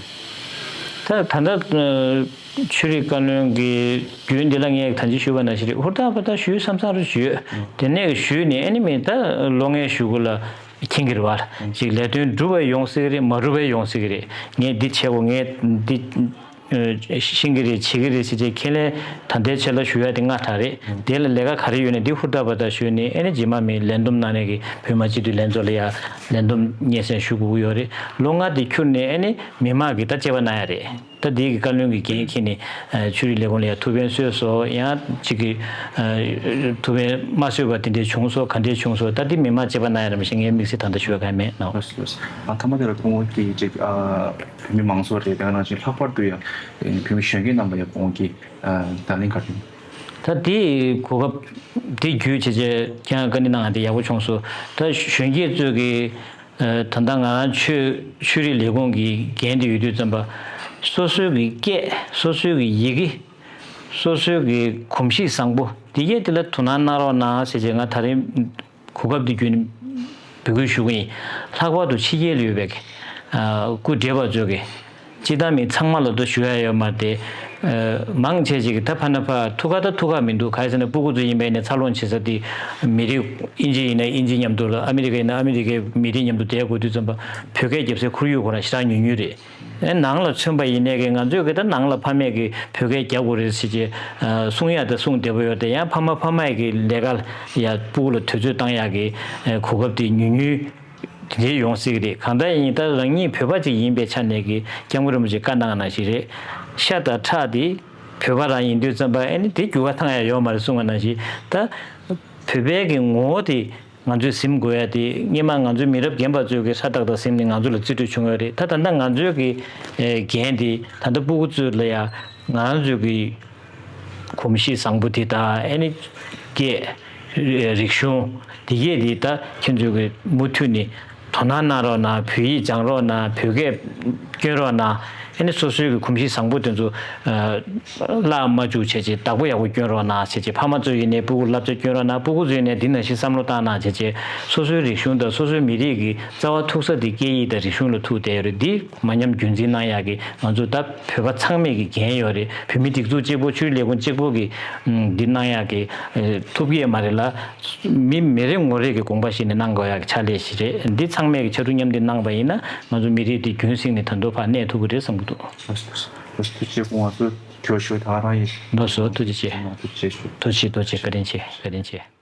ད་ད་ལྟ་ཆོས་རིག་བཀའ་བློན་གྱི་རྒྱུན་འདི་ལ་ངས་ད་ཅི་ཞུས་པ་ནང་བཞིན་རེད། ཧུར་ཐག་པ་ཐག་ཞུས་བསམ་བསམ་རེ་ཞུས། དེ་ནས་ཞུས་ནས་ཨ་ནི་མིན་ད་ལོ་ལྔའི་གཞུག་གུ་ལ་མཁྱེན་གྱི་རེད་བ། ཅིག་ལས་དོན་འགྲུབ་པ་ཡོང་སྲིད་ཀྱི་རེད། མ་འགྲུབ་པ་ཡོང་སྲིད་ཀྱི་རེད། ངས་འདི་བྱེད་དགོས། ངས་འདི་ཤེས་ཀྱི་རེད། བྱེད་ཀྱི་རེད་ཟེར་བྱས་ཁས་ལེན་ད་ལྟའི་ཆེད་ལ་ཞུ་ཡ་དེ་ལྔ་དྲག་རེད། དེ་ལ་ལས་ཀ་ག་རེ་ཡོད་ནས་འདི་ཧུར་ཐག་པ་ཐག་ཞུས་ནས་ཨ་ནི་རྗེས་མ་མི་ལས་བསྡོམས་གནང་ནས་ཀྱི་བོད་མི་སྤྱི་འཐུས་ལྷན་ཚོགས་ལ་ཡ་ལས་བསྡོམས་སྙན་སེང་ཞུ་དགོས་ཀྱི་ཡོད་རེད། ལོ་ལྔ་དེ་འཁྱུར་ནས་ཨ་ནི་མི་མང་གིས་ད་དཔྱད་པ་གནང་ཡ་རེད། ད་འདི་གི་བཀའ་བློན་གྱི་འགན་འཁྱེར་ནས་ཆོས་རིག་ལས་ཁུངས་ལ་ཡང་ཐུགས་ཕན་གསོས་སོང་། ཡང་གཅིག་གིས་ཐུགས་ཕན་མ་གསོས་པ་དེ་འདྲས་བྱུང་སོང་། ག་འདྲས་བྱུང་སོང་། ད་འདི་མི་མང་དཔྱད་པ་གནང་ཡ་རེད། མ་གཞི་ངའི་དམིགས་བསལ་ད་ལྟ་ཞུ་བ་གང་མེད་ནོ། ལགས་སོ་ལགས་སོ། ཨ་མཐའ་མ་དེ་ལ་སྐུ་ངོ་གིས་ཅིག་ཨ་བོད་མི་མང་ཚོགས་རེད། དེ་ག་ནང་བཞིན་ལྷག་པར་དུ་ཡང་བོད་མི་གཞོན་སྐྱེས་རྣམ་པ་ཡང་སྐུ་ངོ་གིས་ཨ་བརྡ་ལན་ག་རེ། ད་དེ་གོ་སྐབས་དེ་བརྒྱུད་བྱས་བྱས་ཁྱེད་རང་བཀའ་འདྲི་གནང་ཡ་དེ་ཡག་པོ་བྱུང་སོང་། ད་གཞོན་སྐྱེས་ཚོས་ཀྱི་ད་ལྟ་ང་རང་ཆོས་ཆོས་རིག་ལས་ཁུངས་ཀྱི་འགན་དེ་ཡོད་དུས་ཙམ་པ། སོ་སོའི་གི་སྐད། སོ་སོའི་གི་ཡི་གེ། སོ་སོའི་གི་གོམས་གཤིས་བཟང་པོ་དེ་གས་དེ་ལ་དོ་སྣང་གནང་རོགས་གནང་ཟེར་བྱས་ང་ད་རིང་གོ་སྐབས་དེ་བརྒྱུད་ནས་འབོད་སྐུལ་ཞུ་གི་ཡིན། ལྷག་པར་དུ་ཕྱི་རྒྱལ་ལ་ཡོད་པའི་གི་སྐུ་བགྲེས་པ་ཚོས་གི་སྤྱིར་བཏང་མི་ཚང་མ་ལ་ད་ཞུ་ཡ་ཡོད་མ་རེད་དེ། མང་ཆེ་ཅིག་གིས་ད་ཕ་ན་ཕ་ཐུག་ག་ད་ཐུག་ག་མི་འདུག་ག་རེ་ཟེར་ན་སྤུ་གུ་ཚོ་ཡིན་པས་ནས་འཚར་ལོངས་བྱེད་ས་དེ་མི་རིགས་དབྱིན་ཇི་ཡིན་ན་དབྱིན་ཇི་མཉམ་དུ་ལ། ཨ་མི་རི་ཀ་ཡིན་ན་ཨ་མི་རི་ཀའི་མི་རིགས་མཉམ་དུ་བསྡད་དགོས་དུས་ཙམ་པ་བོད་སྐད་རྒྱབ་སའི་ཁོར་ཡུག་ཁོ་རང་ཞེ་དྲག་ཉུང་ཉུང་རེད། ཨེ་ནང་ལ་མཚོན་པ་ཡིན་ནའི་གི་ང་ཚོས་གི་ད་ནང་ལ་ཕ་མས་གི་བོད་སྐད་རྒྱག་དགོས་རེད་ཟེར་བྱས་གསུང་ཡ་དེ་གསུང་བདེ་པོ་ཡོད་དེ། ཡང་ཕ་མ་ཕ་མ་ཡི་གི་ལས་ཀ་ཡ་སྤུ་གུ་ལ་དུས་ཚོད་བཏང་ཡ་གི་གོ་སྐབས་དེ་ཉུང་ཉུང་དེ་འདྲའི་ཡོང་སྲིད་གི་རེད། གང་ལྟར་ཡིན་ད་རང་ཉིད་བོད་པ་ཅིག་ཡིན་པའི་ཆ་ནས་གི་སྐྱབས་མགོན་རིན་པོ་ཆེ་བཀའ་གནང་ནང་བཞིན་རེད། ཤ་དང་ཁྲག་དེ་བོད་པ་རང་ཡིན་དུས་ཙམ་པ་ཨེ་ནི་དེ་རྒྱུ་ཁ་ཐང་ཡ་ཡོད་མ་རེད་གསུང་བ་ནང་བཞིན། ད་བོད་པའི་གི་ངོ་བོ་དེ་ང་ཚོས་ཟིན་དགོས་ཡ་དེ་སྔོན་མ་ང་ཚོའི་མི་རབས་རྒན་པ་ཚོས་གི་ཧྲ་ཏག་ཏག་ཟིན་ནས་ང་ཚོ་ལ་རྩིས་སྤྲོད་བྱུང་ཡོད་རེད། ད་ད་ལྟ་ང་ཚོའི་གི་ཨེ་འགན་དེ་ད་ལྟ་སྤུ་གུ་ཚོ་ལ་ཡ་ང་རང་ཚོའི་གི་གོམས་གཤིས་བཟང་པོ་དེ་དང་ཨེ་ནི་སྐད་རིག་གཞུང་དེ་གས་དེ་ད་ཁྱེད་ཚོས་གི་མུ་མཐུད་ནས་དོ་སྣང་གནང་རོགས་གནང་། བོད་ཡིག་སྦྱང་རོགས་གནང་། བོད་སྐད་སྐྱོན་རོགས་གནང་། ཨེ་ནི་སོ་སོའི་གི་གོམས་གཤིས་བཟང་པོ་དེ་ཚོ་བརླག་མ་བཅུག་བྱས་བྱས་བདག་པོ་ཡག་པོ་སྐྱོན་རོགས་གནང་བྱས་བྱས། ཕ་མ་ཚོ་ཡིན་ནའི་སྤུ་གུ་བསླབ་བྱ་སྐྱོན་རོགས་གནང་། སྤུ་གུ་ཚོ་ཡིན་ནའི་འདི་ནང་བཞིན་བསམ་བློ་བཏང་གནང་བྱས་བྱས། སོ་སོའི་རིག་གཞུང་དང་སོ་སོའི་མི་རིགས་ཀྱི་རྩ་བ་ཐུག་ས་དེ་སྐད་ཡིག་དང་རིག་གཞུང་ལ་ཐུག་བསྡད་ཡོད་རེད། འདི་མ་ཉམས་རྒྱུན་འཛིན་གནང་ཡག་གི་ང་ཚོ་ད་བོད་པ་ཚང་མས་ཀྱི་འགན་ཡོད་རེད། བོད་མི་སྒྲིག་འཛུགས་གཅིག་པོ་ཆོས་ལས་ཁུངས་གཅིག་པོ་གི་འདི་གནང་ཡག་གི་ཐུབ་ཀྱི་ཡོད་མ་རེད་ལ། མི་མི་རེ་ངོ་རེ་གི་དགོངས་པ་བཞེས་ནས་གནང་དགོས་ཡག་གི་ཕྱག་ལས་ཤིག་རེད། འདི་ཚང་མས་ཀྱི་ཕྱར་གྲུ་མཉམ་འདེགས་གནང་པ་ཡིན་ན་ང་ཚོ་མི་རིགས་འདི་རྒྱུན་བསྲིངས་ནས་ད་དུང་ཕར་གནས་ཐུབ་ཀྱི་རེད་བསམ་གྱི་འདུག། ཐུགས་རྗེ་ཆེ། ཁོང་ང་ཚོ་གྲོས་ཞུ་ད་རང་ཡིན། ལགས་སོ། ཐུགས་རྗེ་ཆེ། ཐུགས་རྗེ་ཆེ་ཞུ། ཐུགས་རྗེ་ཆེ། ཐུགས་རྗེ་ཆེ། བཀའ་དྲིན་ཆེ། བཀའ་དྲིན་ཆེ།